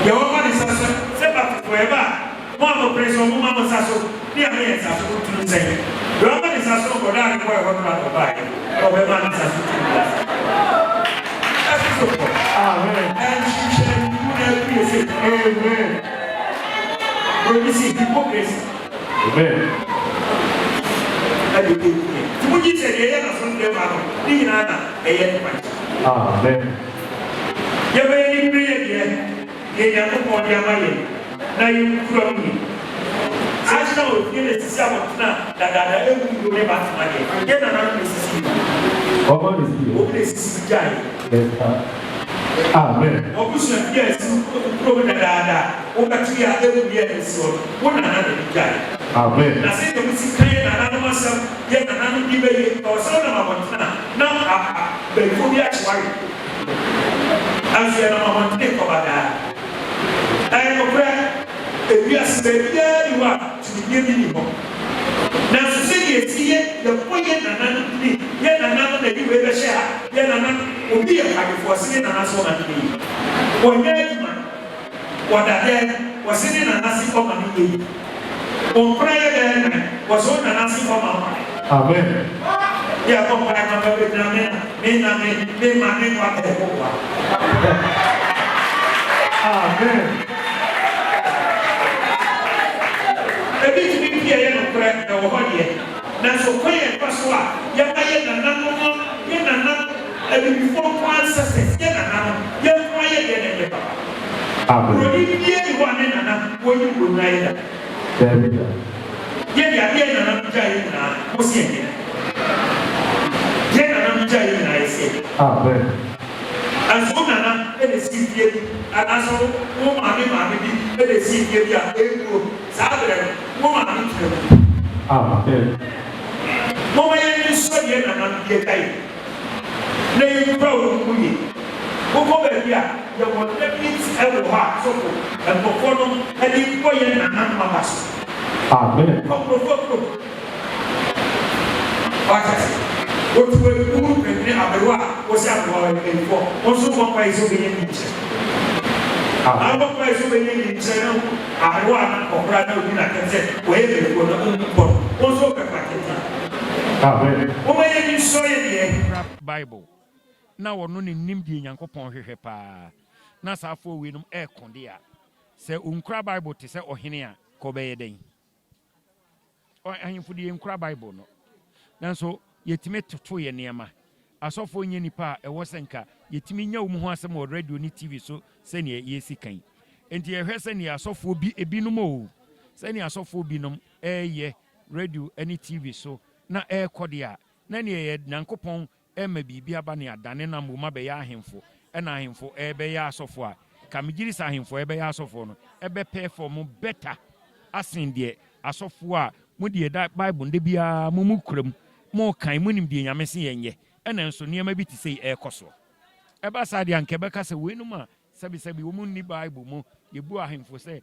Deɛ ɔma ne nsa so sɛ Baptistfoɔ ɛba a, mo a mopene sɛ wɔmma mo nsa so ne yɛama yɛn nsa so no tunu sɛn? Deɛ ɔma ne nsa so no kɔdaa ne bɔe hɔ no na ɔbaeɛ na ɔbɛmaa ne nsa so tunu wiase. Efesofoɔ, ɛnhwehwɛ mu na ɛpue sɛ. Amen. Buroni se hypocrisy. Amen. Ɛde ɛku yɛn. Nti mogye sɛ deɛ ɛyɛ n'asɔre dɛm ha no ne nyinaa na ɛyɛ nkwagye. Amen. Yɛbɛyɛ ne bere yɛ deɛ deɛ Nyankopɔn de ama yɛn na yɛnkura mu yie. Saa gyina wɔ fie na esisi abɔntene a dadaada ɛnwu bio ne Batema deɛ, yɛn nananom na esisi bi. Wɔn na esisi. Wɔn na esisi bi gyaeɛ. Yes, sir. Amen. W'abusua fie a esi wo kurom dadaada a wobɛto yɛ a ɛnwu yɛ na esi hɔ no, wo nana na ɛde gyaeɛ. Amen. Na sɛdeɛ wosi ka yɛn nananom asɛm, yɛn nananom de bɛyɛ, ɛwɔ sɛ wonam abɔntene a na bayifoɔ bi akye wo awe. Nanso yɛnam abɔntene kɔba daa. Ɛyɛ nokorɛ, ewiase baabiara nni hɔ a tumidie bi nni hɔ. Nanso sɛdeɛ ɛsi yɛ, yɛbɔ yɛn nananom dini, yɛn nananom na ɛde wei bɛhyɛ ha, yɛn nananom, obi yɛ kwadwofoɔ, ɔse ne nana so ɔma no nyɛ yie. Ɔnyɛ adwuma, ɔda dɛm, ɔse ne nana se ɔma no nyɛ yie. Wo mpena yɛ bɛyɛ nan, wɔse wo nana se ɔma wo kwan. Amen. Yɛ bɔ mpaeɛ ma ba bɛgyina me na me na me me ma ne wa bɛɛ bɔ wa. Amen. Ebi tumi pie ɛyɛ nokorɛ ɛwɔ hɔ deɛ nanso kwan a ɛfa so a yɛma yɛ nananom yɛ nananom abibifoɔ nko ancestors yɛ nananom yɛ nko ara yɛ deɛ na ɛnyɛ papa. Amen. Buroni biara nni hɔ a ne nana wɔyi buroni ayɛ da. Dabi da. Yɛ deɛ adeɛ yɛ nananom gyaeɛ nyinaa mo se ɛnyɛ. Deɛ nananom gyaeɛ nyinaa yɛ se ɛnyɛ. Amen. Nanso wo nana na esii fie bi anaasɛ wo wo maame maame bi na esii fie bi a ɛnguo saa berɛ no wo maame tena mu. Amen. Momma yɛn ani nsɔ deɛ nananom de agya yɛn na yɛnkura wɔn mu yie. Wokɔ baabi a, yɛwɔ nna bi wɔ hɔ a sɔfo nkurɔfoɔ no de bɔ yɛn nananom aba so. Amen. Kɔ nkurɔfoɔ kurom. Wate ase? Wotu w'ani dwene aberewa a wose aberewa ɔyɛ mpaninfoɔ, wo nso bɔ mpaeɛ sɛ wobɛnya nyinkyerɛ. Amen. Abɔ mpaeɛ sɛ wobɛnya nyinkyerɛ na hu aberewa a na ɔkora na ɔdi n'atɛm sɛ wɔyɛ mpaninfoɔ na ɔmmu bɔ no, wo nso wopɛ kwa tenten. Amen. Momma yɛn ani nsɔ yɛn deɛ. Kura Bible na ɔno ne nim deɛ Nyankopɔn hwehwɛ paa na saa afoɔ weinom ɛɛko deɛ a, sɛ ɔnkura Bible te sɛ ɔhene a, ka ɔbɛyɛ dɛn? Ahemfo deɛ yɛnkura Bible no, nanso yɛtumi toto yɛn nneɛma. Asɔfoɔ nyɛ nnipa a ɛwɔ sɛ nka yɛtumi nya wɔn ho asɛm wɔ radio ne TV so sɛdeɛ yɛsi kan. Enti yɛhwɛ sɛdeɛ asɔfoɔ bi, ebinom o, sɛdeɛ asɔfoɔ binom ɛreyɛ radio ne TV so na ɛrekɔ deɛ a, na neɛ yɛ Nyankopɔn rema biribi aba ne adane na mmom abɛyɛ ahemfo ɛna ahemfo ɛrebɛyɛ asɔfoɔ a, ka megyedi sɛ ahemfo ɛrebɛyɛ asɔfoɔ no ɛbɛ perform better asen deɛ asɔfoɔ a mo deɛ da Bible no da biara mo mu kura mu, mo kan, mo nim deɛ Nyame se yɛnyɛ ɛna nso nneɛma bi te sei ɛrekɔ soɔ. Ɛba saa deɛ anka ɛbɛka sɛ weinom a Sɛbisɛbi, wɔn nni Bible mu. Yɛbu ahemfo sɛ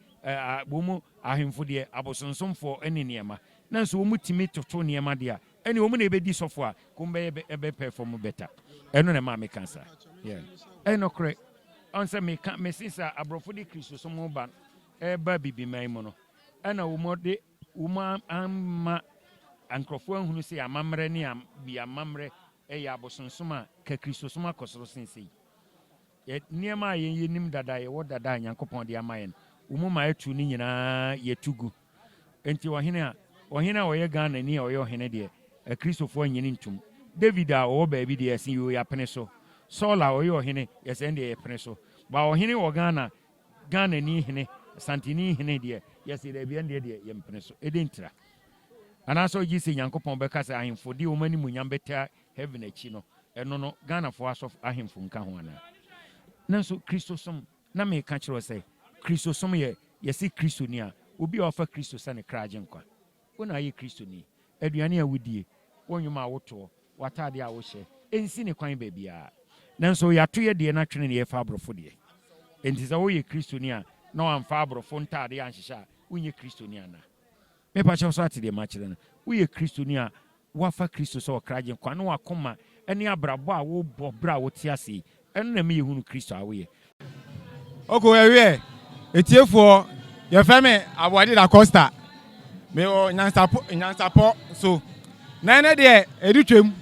wɔn ahemfo deɛ abosonsomfoɔ ne nneɛma. Nanso wɔn tumi toto nneɛma deɛ a, ɛnneɛ wɔn na ɛbɛdi sɔfo a, wɔn bɛyɛ bɛ perform better. Ɛno na ɛmaa meka saa. Yeah. Ɛyɛ nokorɛ. Ɔn sɛ meka, mese sɛ aborɔfo de Kristosom ba, ɛreba Abibiman mu no, ɛna wɔn de. Wɔn amma nkurɔfoɔ anhunu sɛ amammerɛ ne bi amammerɛ yɛ abosonsom a, ka Kristosom akɔ soro sen sei. Yɛ nneɛma a yɛn yɛnim dada, yɛwɔ dada a Nyankopɔn de ama yɛn, wɔn ma ɛtu ne nyinaa yɛtu gu. Enti ɔhene a, ɔhene a ɔyɛ Ghanani a ɔyɛ ɔhene deɛ, Akristofoɔ nnye no ntom. David a ɔwɔ baabi deɛ, yɛse yoo yɛapene so. Saul a ɔyɛ ɔhene, yɛsɛ ɛndeɛ yɛpene so. But ɔhene wɔ Ghana, Ghanani hene, Asanteni hene deɛ, yɛse daabi ɛndeɛ deɛ yɛmpene so. Ɛdɛn ntira? Anaasɛ wogye sɛ Nyankopɔn bɛka sɛ ahemfo de wɔn animuonyam bɛtaa heaven akyi no, ɛno no, Ghanafoɔ asɔfo, ahemfo nka ho anaa? Nanso Kristosom, na meka kyerɛ wo sɛ, Kristosom yɛ, yɛse Kristoni a, obi a wafa Kristo sɛ ne kra agyenkwa. Wo na ayɛ Kristoni. Aduane a wodie, wo nnwom a wotoɔ, w'ataadeɛ a wohyɛ, ɛnsi ne kwan baabiara. Nanso yɛato yɛ deɛ no atwene na yɛrefa aborɔfo deɛ. Enti sɛ woyɛ Kristoni a na wamfa aborɔfo ntaadeɛ anhyehyɛ a, wonyɛ Kristoni anaa? Mepa kyɛw so ate deɛ makyerɛ no? Woyɛ Kristoni a woafa Kristo sɛ ɔkra Agyenkwa ne w'akoma ne abrabɔ a wobɔ berɛ a wote ase yi, ɛno na ɛma yɛhunu Kristo a woyɛ. Ok ɛwiɛ etiefoɔ yɛfrɛ me Aboagye Da Costa mewɔ nyansapɔ nyansapɔ so na ɛnɛ deɛ ɛdi twam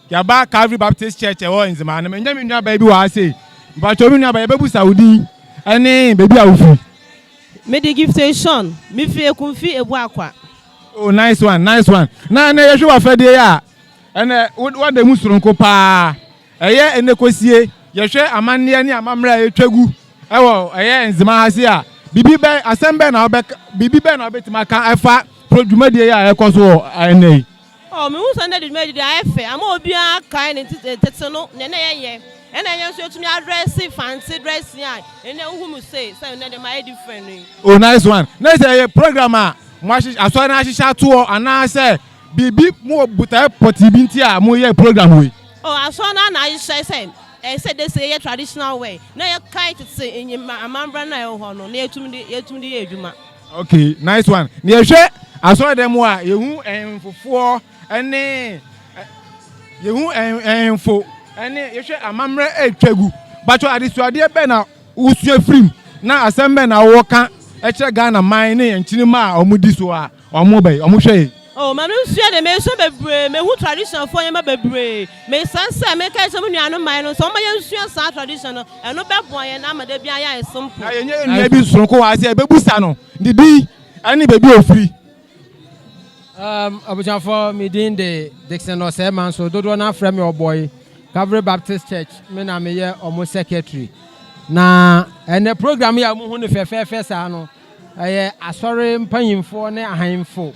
yɛaba Calvary Baptist Church ɛwɔ Nzemaa no menya me nuabaa bi wɔ ha sei mpakyɛw me nuabaa yɛbɛbusa wo din ɛne baabi a wofiri. Mede Gifty Sean, mefi Ekumfi Ebuakwa. Oh nice one nice one na ɛnɛ yɛhwɛ w'afɛdeɛ yi a ɛnɛ wada mu soronko paa ɛyɛ ɛnɛ kɔsie yɛhwɛ amanneɛ ne amammerɛ a ɛtwa gu ɛwɔ ɛyɛ nzema ha se a biribi bɛ asɛm bɛn na wobɛka biribi bɛn na wobɛtumi aka ɛfa pro dwumadie yi a ɛkɔ so wɔ ɛnɛ yi. Oh, mehu sɛ ndɛ dwumadi de ayɛ fɛ ama obiara kae ne tete no nea na yɛyɛ ɛna yɛn nso yɛtumi adrɛse fante dressing a ɛnɛ wohu mu sei sɛ ɛnɛ de mayɛ different no yi. Oh nice one. Na sɛ ɛyɛ program a mo ahyehyɛ asɔre no ahyehyɛ atoɔ anaasɛ biribi mo wɔ botaeɛ pɔtee bi nti a mo yɛ program wei. Oh asɔre no ara na ahyehyɛ sɛ ɛyɛ sɛ dese yɛyɛ traditional wear na yɛkae tete nneɛma amambra no a ɛwɔ hɔ no na yɛtumi de yɛtumi de yɛ adwuma. Okay nice one. Na yɛhwɛ asɔre dɛm hɔ a yɛhu ɛnfofoɔ ɛne yɛhu ɛnfo ɛne yɛhwɛ amammerɛ ɛretwa gu. Batwɔ adesuadeɛ bɛn na wosua firim na asɛm bɛn na wowɔ ka kyerɛ Ghana man ne nkyirimma a wɔdi so a wɔn bɛyi wɔn hwɛ yi. Oh ma me nsua deɛ mesua bebree mehu tradition foɔ nneɛma bebree mesrɛ sɛ meka kyerɛ me nuanom man no sɛ wɔma yɛnsua saa tradition no ɛno bɛboa yɛn ama da biara yɛayɛ simple. Na yɛnyɛ yɛn nua bi soronko wɔ ha sɛ yɛbɛbusa no ne din ne baabi a ɔfiri. Um, abusuafoɔ, me din de Dickson Osei Manso, dodoɔ no afrɛ me Ɔbɔe, Calvary Baptist Church, me na meyɛ ɔmo secretary. Na ɛnɛ program yi a mohu no fɛfɛɛfɛ saa no, ɛyɛ asɔre mpanyimfoɔ ne ahemfo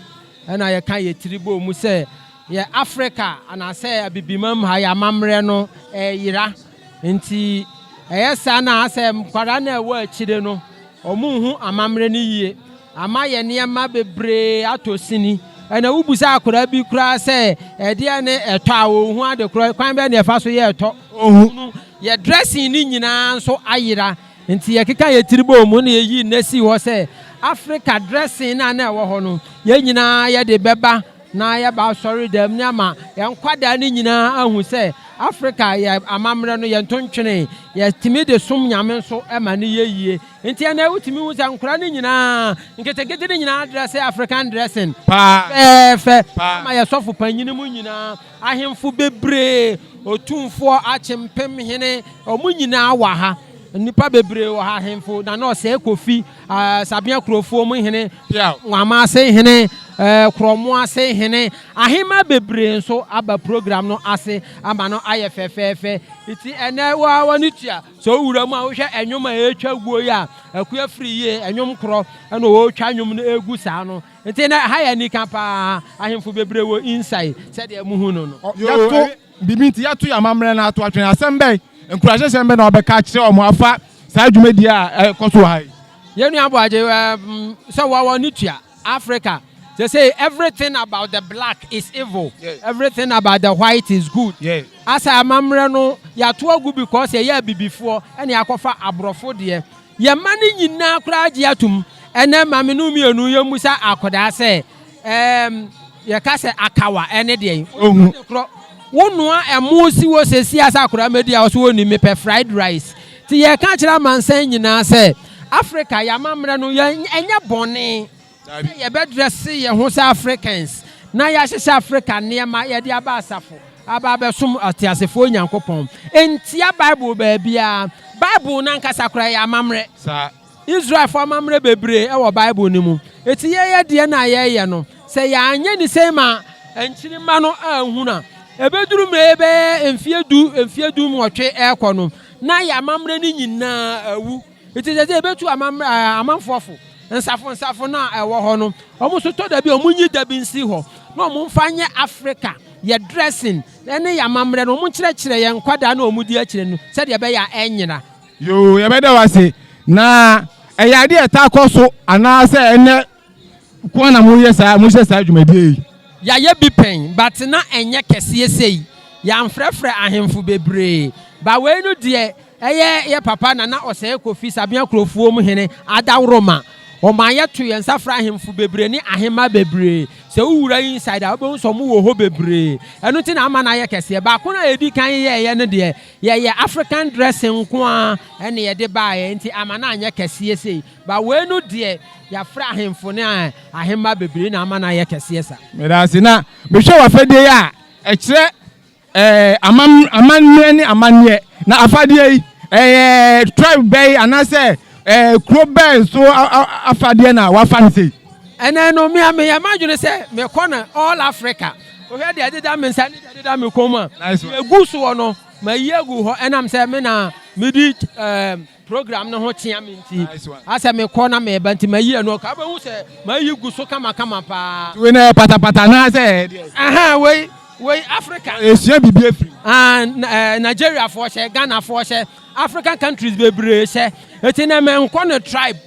ɛna yɛka yɛ tiri bɔɔ mu sɛ yɛ Africa anaasɛ Abibimam ha yɛ amammerɛ no ɛyera. Nti ɛyɛ saa na asɛ nkwadaa no a ɛwɔ akyire no wɔn nhu amammerɛ no yie. Ama yɛn nneɛma bebree atɔ sini. Ɛnna wobisa akwadaa bi koraa sɛ ɛdeɛn ne ɛtɔ a, ɔnhu ade korɔ. Kwan bɛn na yɛfa so yɛ ɛtɔ? Ɔnhunu. Yɛn dressing no nyinaa nso ayera. Nti yɛkeka yɛn tiri bɔɔ mu na yɛyii nna sii hɔ sɛ Africa dressing no a na ɛwɔ hɔ no, yɛn nyinaa yɛde bɛba na yɛaba asɔredam ne ama yɛn nkwadaa no nyinaa ahu sɛ Africa yɛ amammerɛ no yɛnto ntwene. Yɛtumi de som Nyame nso ma no yɛ yie. Nti ɛnɛ wotumi hu sɛ nkwadaa no nyinaa, nketenkete no nyinaa dresse African dressing fɛfɛɛfɛ ama yɛ sɔfo panyin mu nyinaa, ahemfo bebree, otumfoɔ, akyempem hene, wɔn nyinaa wɔ ha. Nnipa bebree wɔ ha, ahemfo, Nana Ɔsɛe Kofi, Sabea Kurofuo mu hene, Nwamase hene, Korɔmoase hene, ahemmaa bebree nso aba program no ase ama no ayɛ fɛfɛɛfɛ. Nti ɛnɛ wo ara w'ani tua. Sɛ wo wura mu a wohwɛ ɛnwom a ɛretwa guo yi a, Akua firi yie, ɛnwom korɔ ɛna ɔretwa nwom no ɛregu saa no. Nti na ɛha yɛ anika paa, ahemfo bebree wɔ inside sɛdeɛ mohu no no. Yɛato biribi nti yɛato yɛn amammerɛ no ato atwene. Asɛm bɛn, nkuranhyɛsɛm bɛn na wobɛka akyerɛ wɔn afa saa dwumadie a ɛrekɔ so wɔ ha yi? Yɛn nua Aboagye, sɛ wɔwɔ ne tua. Africa sesei everything about the black is evil everything about the white is good asɛ amammerɛ no yɛato agu because yɛyɛ abibifoɔ ɛna yɛakɔfa aborɔfo deɛ yɛn mma no nyinaa koraa gye atum ɛnɛ ma me no mmienu yɛmmusa akɔdaa sɛ ɛɛm yɛka sɛ akawa ɛne deɛ korɔ wonoa ɛmo si wɔ sɛsi asɛ akɔdaa mɛdi a ɔso wɔni mepɛ fried rice Nti yɛreka akyerɛ amansan nyinaa sɛ Africa yɛn amammerɛ no yɛn ɛnyɛ bɔne. Sɛ yɛbɛdrɛse yɛn ho sɛ Africans na yɛahyehyɛ Africa nneɛma yɛde aba asafo aba abɛsom ɔteasefoɔ Nyankopɔn. Ɛntia Bible baabiara. Bible no ankasa koraa ɛyɛ amammerɛ. Israelfoɔ amammerɛ bebree wɔ Bible no mu. Enti yɛyɛ deɛ no a yɛyɛ no, sɛ yɛanyɛ no sei ma nkyirimma no anhunu a, ɛbɛduru mmerɛ bɛyɛ mfeɛ du, mfeɛ du nwɔtwe rekɔ no, na yɛn amammerɛ no nyinaa awu. Enti sɛ sɛ yɛbɛtu amammerɛ, ɛɛ, amanfoɔ fo, nsafo nsafo no a ɛwɔ hɔ no, wɔn nso tɔ da bi a wɔnyi da bi nsi hɔ na wɔmfa nyɛ Africa yɛ dressing ne yɛn amammerɛ no, wɔnkyerɛkyerɛ yɛn nkwadaa no a wɔdi akyire no sɛdeɛ ɛbɛyɛ a ɛnyera. Yoo, yɛbɛda wo ase. Na ɛyɛ adeɛ a ɛtaa kɔ so anaasɛ ɛnnɛ nko ara na moyɛ saa, mohyɛ saa dwumadie yi? Yɛayɛ bi pɛn but na ɛnyɛ kɛseɛ sei. Yɛamfrɛfrɛ ahemfo bebree. But wei no deɛ ɛyɛ yɛ papa Nana Osei Kofi Sabea Kurofuom hene adaworoma. Ɔma yɛto yɛn nsa frɛ ahemfo bebree ne ahemmaa bebree. Sɛ wowura inside a wobɛhu sɛ wɔwɔ hɔ bebree. Ɛno nti na ama no ayɛ kɛseɛ. Baako no a yɛdi kan yɛeɛ no deɛ yɛyɛ African dressing nko ara na yɛde baeɛ nti ama no anyɛ kɛseɛ sei. But wei no deɛ yɛafrɛ ahemfo ne ahemmaa bebree na ama no ayɛ kɛseɛ saa. Meda ase. Na mehwɛ w'afadeɛ yi a, ɛkyerɛ ɛɛ amam amammerɛ ne amanneɛ. Na afadeɛ yi, ɛyɛ tribe bɛn anaasɛ ɛɛ kuro bɛn so afadeɛ na wafa no sei? Ɛnɛ no, me a meyɛ m'adwene sɛ mekɔ no all Africa. Wohwɛ deɛ ɛdeda me nsa ne deɛ ɛdeda me kɔn mu a, deɛ ɛgu soɔ no, mayi agu hɔ ɛnam sɛ me na medi ɛɛ Program no ho kyea me nti, asɛ mekɔ na meba nti mayi ɛno aka. Wobɛhu sɛ mayi gu so kamakama paa. Wei na ɛyɛ patapata anaasɛ ɛyɛ deɛ? Ahaa, wei, wei Africa. Yɛsua biribi afiri mu. Ah, Nigeriafoɔ hyɛ, Ghanafoɔ hyɛ, African countries bebree hyɛ. Eti na menkɔ no tribe,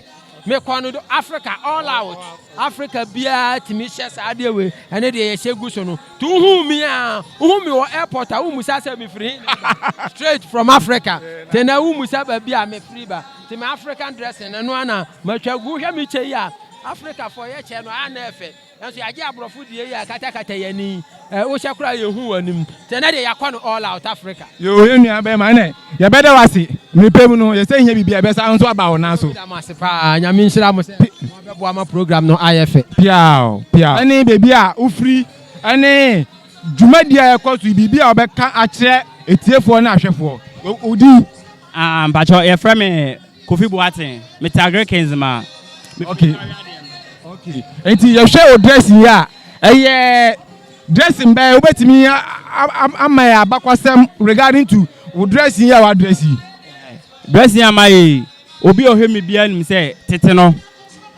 mekɔ no Africa all out. Africa biara tumi hyɛ saa adeɛ wei, ɛne deɛ yɛhyɛ gu so no. Nti wohuu me a, wohu me wɔ airport a, wommusa sɛ mefiri he na ɛba. Straight from Africa. Nti ɛnɛ wommusa baabi a mefiri ba. Nti me African dressing no, ɛno ara na matwa gu. Wohwɛ me kyɛ yi a, Africafoɔ yɛ kyɛ no, a na ɛfɛ. Nanso yɛagye aborɔfo deɛ yi a ɛkatakata yɛn ani yi, wohyɛ koraa a yɛnhu w'anim. Nti ɛnɛ deɛ yɛakɔ no all out Africa. Yoo yɛn nua bɛɛma ɛnɛ yɛbɛda wo ase mmere pɛ mu no yɛsɛ hia biribi a yɛbɛsan nso aba wo nan so. Meda mo ase paa Nyame nhyira mo sɛ mo abɛboa ma program no ayɛ fɛ. Piaw piaw. Ɛne baabi a wofiri ɛne dwumadie a ɛkɔ so yi biribi a wobɛka akyerɛ atiefoɔ ne ahwɛfoɔ. Wo din? Ah mpakyɛw yɛfrɛ me Kofi Boateng, mete Agric Nzema. Okay. Okay. Nti yɛhwɛ o dressing yi a ɛyɛ dressing bɛɛ wobɛtumi ama yɛ abakwasɛm regarding to wo dressing yi a wadress yi. Dressing a mayɛ yi, obi a ɔhwɛ me biara nim sɛ tete no,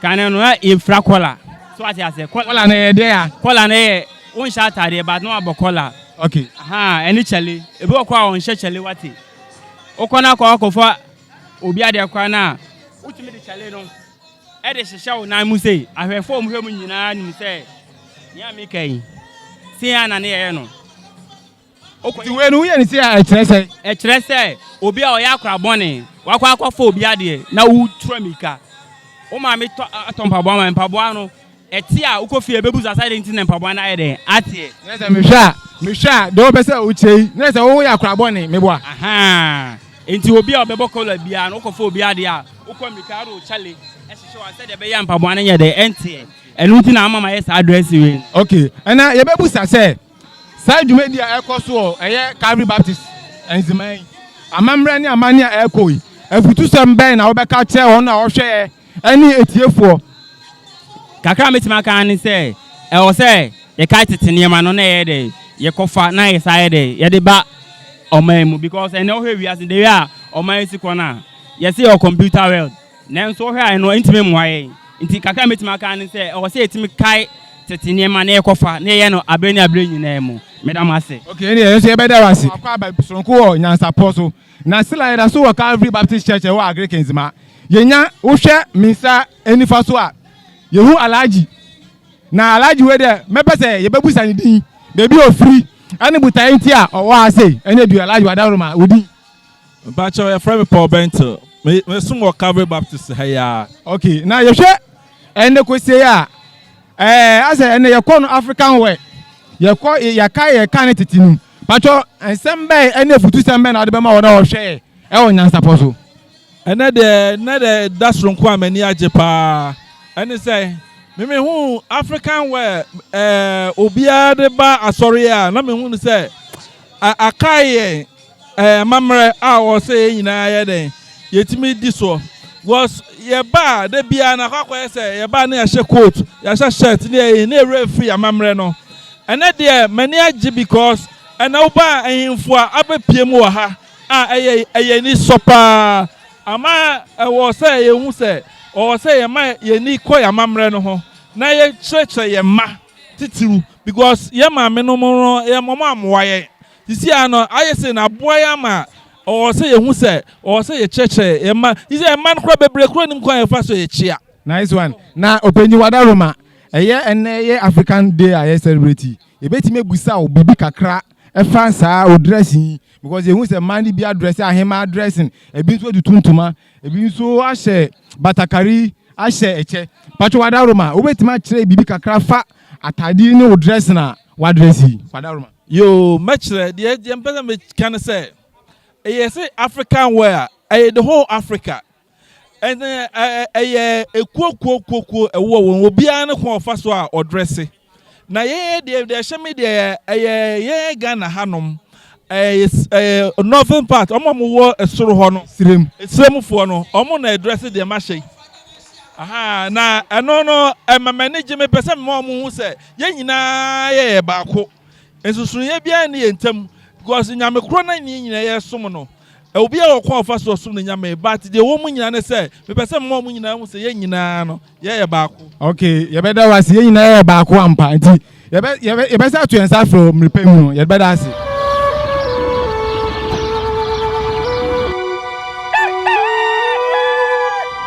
kane no na yɛmfira kɔla. So ate aseɛ? Kɔla no yɛ dɛ a? Kɔla no yɛ wonhyɛ ataadeɛ but na wabɔ kɔla. Okay. Aha, ɛne kyale. Ebi wɔ kɔ a ɔnhyɛ kyale wate. Wokɔ no akɔ akɔfa obi adeɛ koraa no a, wotumi de kyale no de hyehyɛ wo nan mu sei. Ahwɛfoɔ a wɔhwɛ mu nyinaa nim sɛ nea meka yi, sei ara na ne yɛyɛ no. Nti wei no woyɛ no sei a ɛkyerɛ sɛn? Ɛkyerɛ sɛ obi a ɔyɛ akora bɔne, wakɔ akɔfa obi adeɛ na wotura mmirika. Wo maame tɔ atɔ mpaboa ma mpaboa no ɛte a wokɔ fie ɛbɛbu so asa de nti na mpaboa no ayɛ dɛn ateɛ. Na sɛ mehwɛ a mehwɛ a deɛ wopɛ sɛ wokyerɛ yi na sɛ woyɛ akora bɔne meboa. Ahaa nti obi a ɔbɛbɔ kɔla biara no wokɔfa obi adeɛ a wokɔ mmirika wode wo kyale hyehyɛ wo sɛdeɛ ɛbɛyɛ a mpaboa no nyɛ dɛn ɛnteɛ. Ɛno nti na ama mayɛ saa dressing wei no. Okay ɛna yɛbɛbusa sɛ Saa dwumadi a ɛrekɔ so wɔ ɛyɛ Calvary Baptist Nzema yi, amammerɛ ne amanne a ɛrekɔ yi, afutusɛm bɛn na wobɛka akyerɛ wɔn a wɔhwɛ ɛne atiefoɔ? Kakra a mɛtumi aka ara ne sɛ, ɛwɔ sɛ yɛkae tete nneɛma no na yɛyɛ dɛ, yɛkɔfa na yɛsan yɛ dɛ, yɛde ba ɔman mu because ɛnnɛ wohwɛ wiase the way a ɔman yi si kɔ no a, yɛse yɛwɔ computer world. Nanso wohwɛ a ɛno ɛntumi mmoa yɛn. Nti kakra a mɛtumi aka ara ne sɛ ɛwɔ sɛ yɛtumi kae tete nneɛma na yɛkɔfa na yɛyɛ no aberɛ ne aberɛ nyinaa mu. Meda mo ase. Okay, ɛnneɛ yɛn nso yɛbɛda wo ase. Wakɔ aba soronko wɔ nyansapɔ so. Na sila yɛda so wɔ Calvary Baptist Church ɛwɔ Agric Nzema. Yɛnya, wohwɛ me nsa nifa so a, yɛhu Alhaji. Na Alhaji wei deɛ, mɛpɛ sɛ yɛbɛbusa ne din, baabi a ɔfiri, ɛne botaeɛ nti a ɔwɔ ha sei. Ɛnneɛ due Alhaji Wadaworoma, wo din? Mpakyɛw yɛfrɛ me Paul Bentil. Me mesom wɔ Calvary Baptist ha yi ara. Okay, na yɛhwɛ ɛnɛ kɔsie yi a, ɛɛ asɛ ɛnɛ yɛkɔ no African wear, yɛkɔ yɛka yɛka ne tete no mu. Patwɔ nsɛm bɛn ɛne afutusɛm bɛn na wode bɛma wɔn a wɔhwɛ ɛwɔ nyansapɔ so? Ɛnɛ deɛ, nnɛ deɛ da soronko a m'ani agye paa ɛne sɛ. Me mehu African wear ɛɛ obiara de ba asɔre a na mehu no sɛ akae yɛn ɛɛ amammerɛ a ɔwɔ sɛ yɛn nyinaa yɛ dɛn yɛtumi di soɔ because yɛba a da biara na akɔ akɔyɛ sɛ yɛba na yɛahyɛ coat yɛahyɛ shirt ne yɛyi ne yɛwerɛ firi amammerɛ no ɛnɛ deɛ m'ani agye because ɛnɛ woba ahemfo a abɛpie mu wɔ ha a ɛyɛ ɛyɛ ani sɔ paa ama ɛwɔ sɛ yɛhu sɛ ɔwɔ sɛ yɛma yɛni kɔ yɛn amammerɛ no ho na yɛkyerɛkyerɛ yɛn mma titiriw because yɛn maame no no yɛn mɔmɔ amoa yɛn sisi ano ayɛ sɛ n'aboa yɛn ama ɔwɔ sɛ yɛhu sɛ ɔwɔ sɛ yɛkyerɛkyerɛ yɛn mma sisi yɛn mma no kora bebree kora nim kwan yɛfa so yɛkyia. Nice one. Na ɔpanyin Wadaroma, ɛyɛ ɛnɛ yɛ African Day a yɛ celebrate. Yɛbɛtumi ebusa wo biribi kakra ɛfa saa o dressing yi because yehu sɛ mmaa no bi adress ahema dressing, ebi nso atutu ntoma, ebi nso ahyɛ batakari, ahyɛ ɛkyɛ. Patro Wadaroma, wobɛtumi akyerɛ biribi kakra fa atade ne o dressing a wadress yi. Wadaroma. Yoo, mɛkyerɛ deɛ mpɛ sɛ meka ne sɛ ɛyɛ sɛ African wear ɛyɛ the whole Africa ɛnɛ ɛyɛ ekuo kuo kuo kuo ɛwɔ wɔn obiara ne kwan ɔfa so a ɔdress na yɛn deɛ ɛhyɛ mi deɛ ɛyɛ yɛn Ghana hanom ɛyɛ northern part ɔmo a mo wɔ ɛsoro hɔ no Sirem. Siremfoɔ no ɔmo na ɛdress deɛ ma hyɛ yi aha na ɛno no ɛma m'ani gye me pɛ sɛ mma ɔmo ho sɛ yɛn nyinaa yɛyɛ baako nsusunyɛ biara ne yɛn ntam because nyame koro na ne nyinaa yɛ som no obiara wɔ kwan ɔfa so ɔsom ne nyame but deɛ wɔn mu nyinaa ne sɛ mepɛ sɛ mma ɔmo nyinaa ho sɛ yɛn nyinaa no yɛyɛ baako. Okay, yɛbɛda wo ase yɛn nyinaa yɛ baako ampa nti yɛbɛ yɛbɛ yɛbɛsɛ ato yɛn nsa afro mmerepɛ mu no yɛbɛda ase.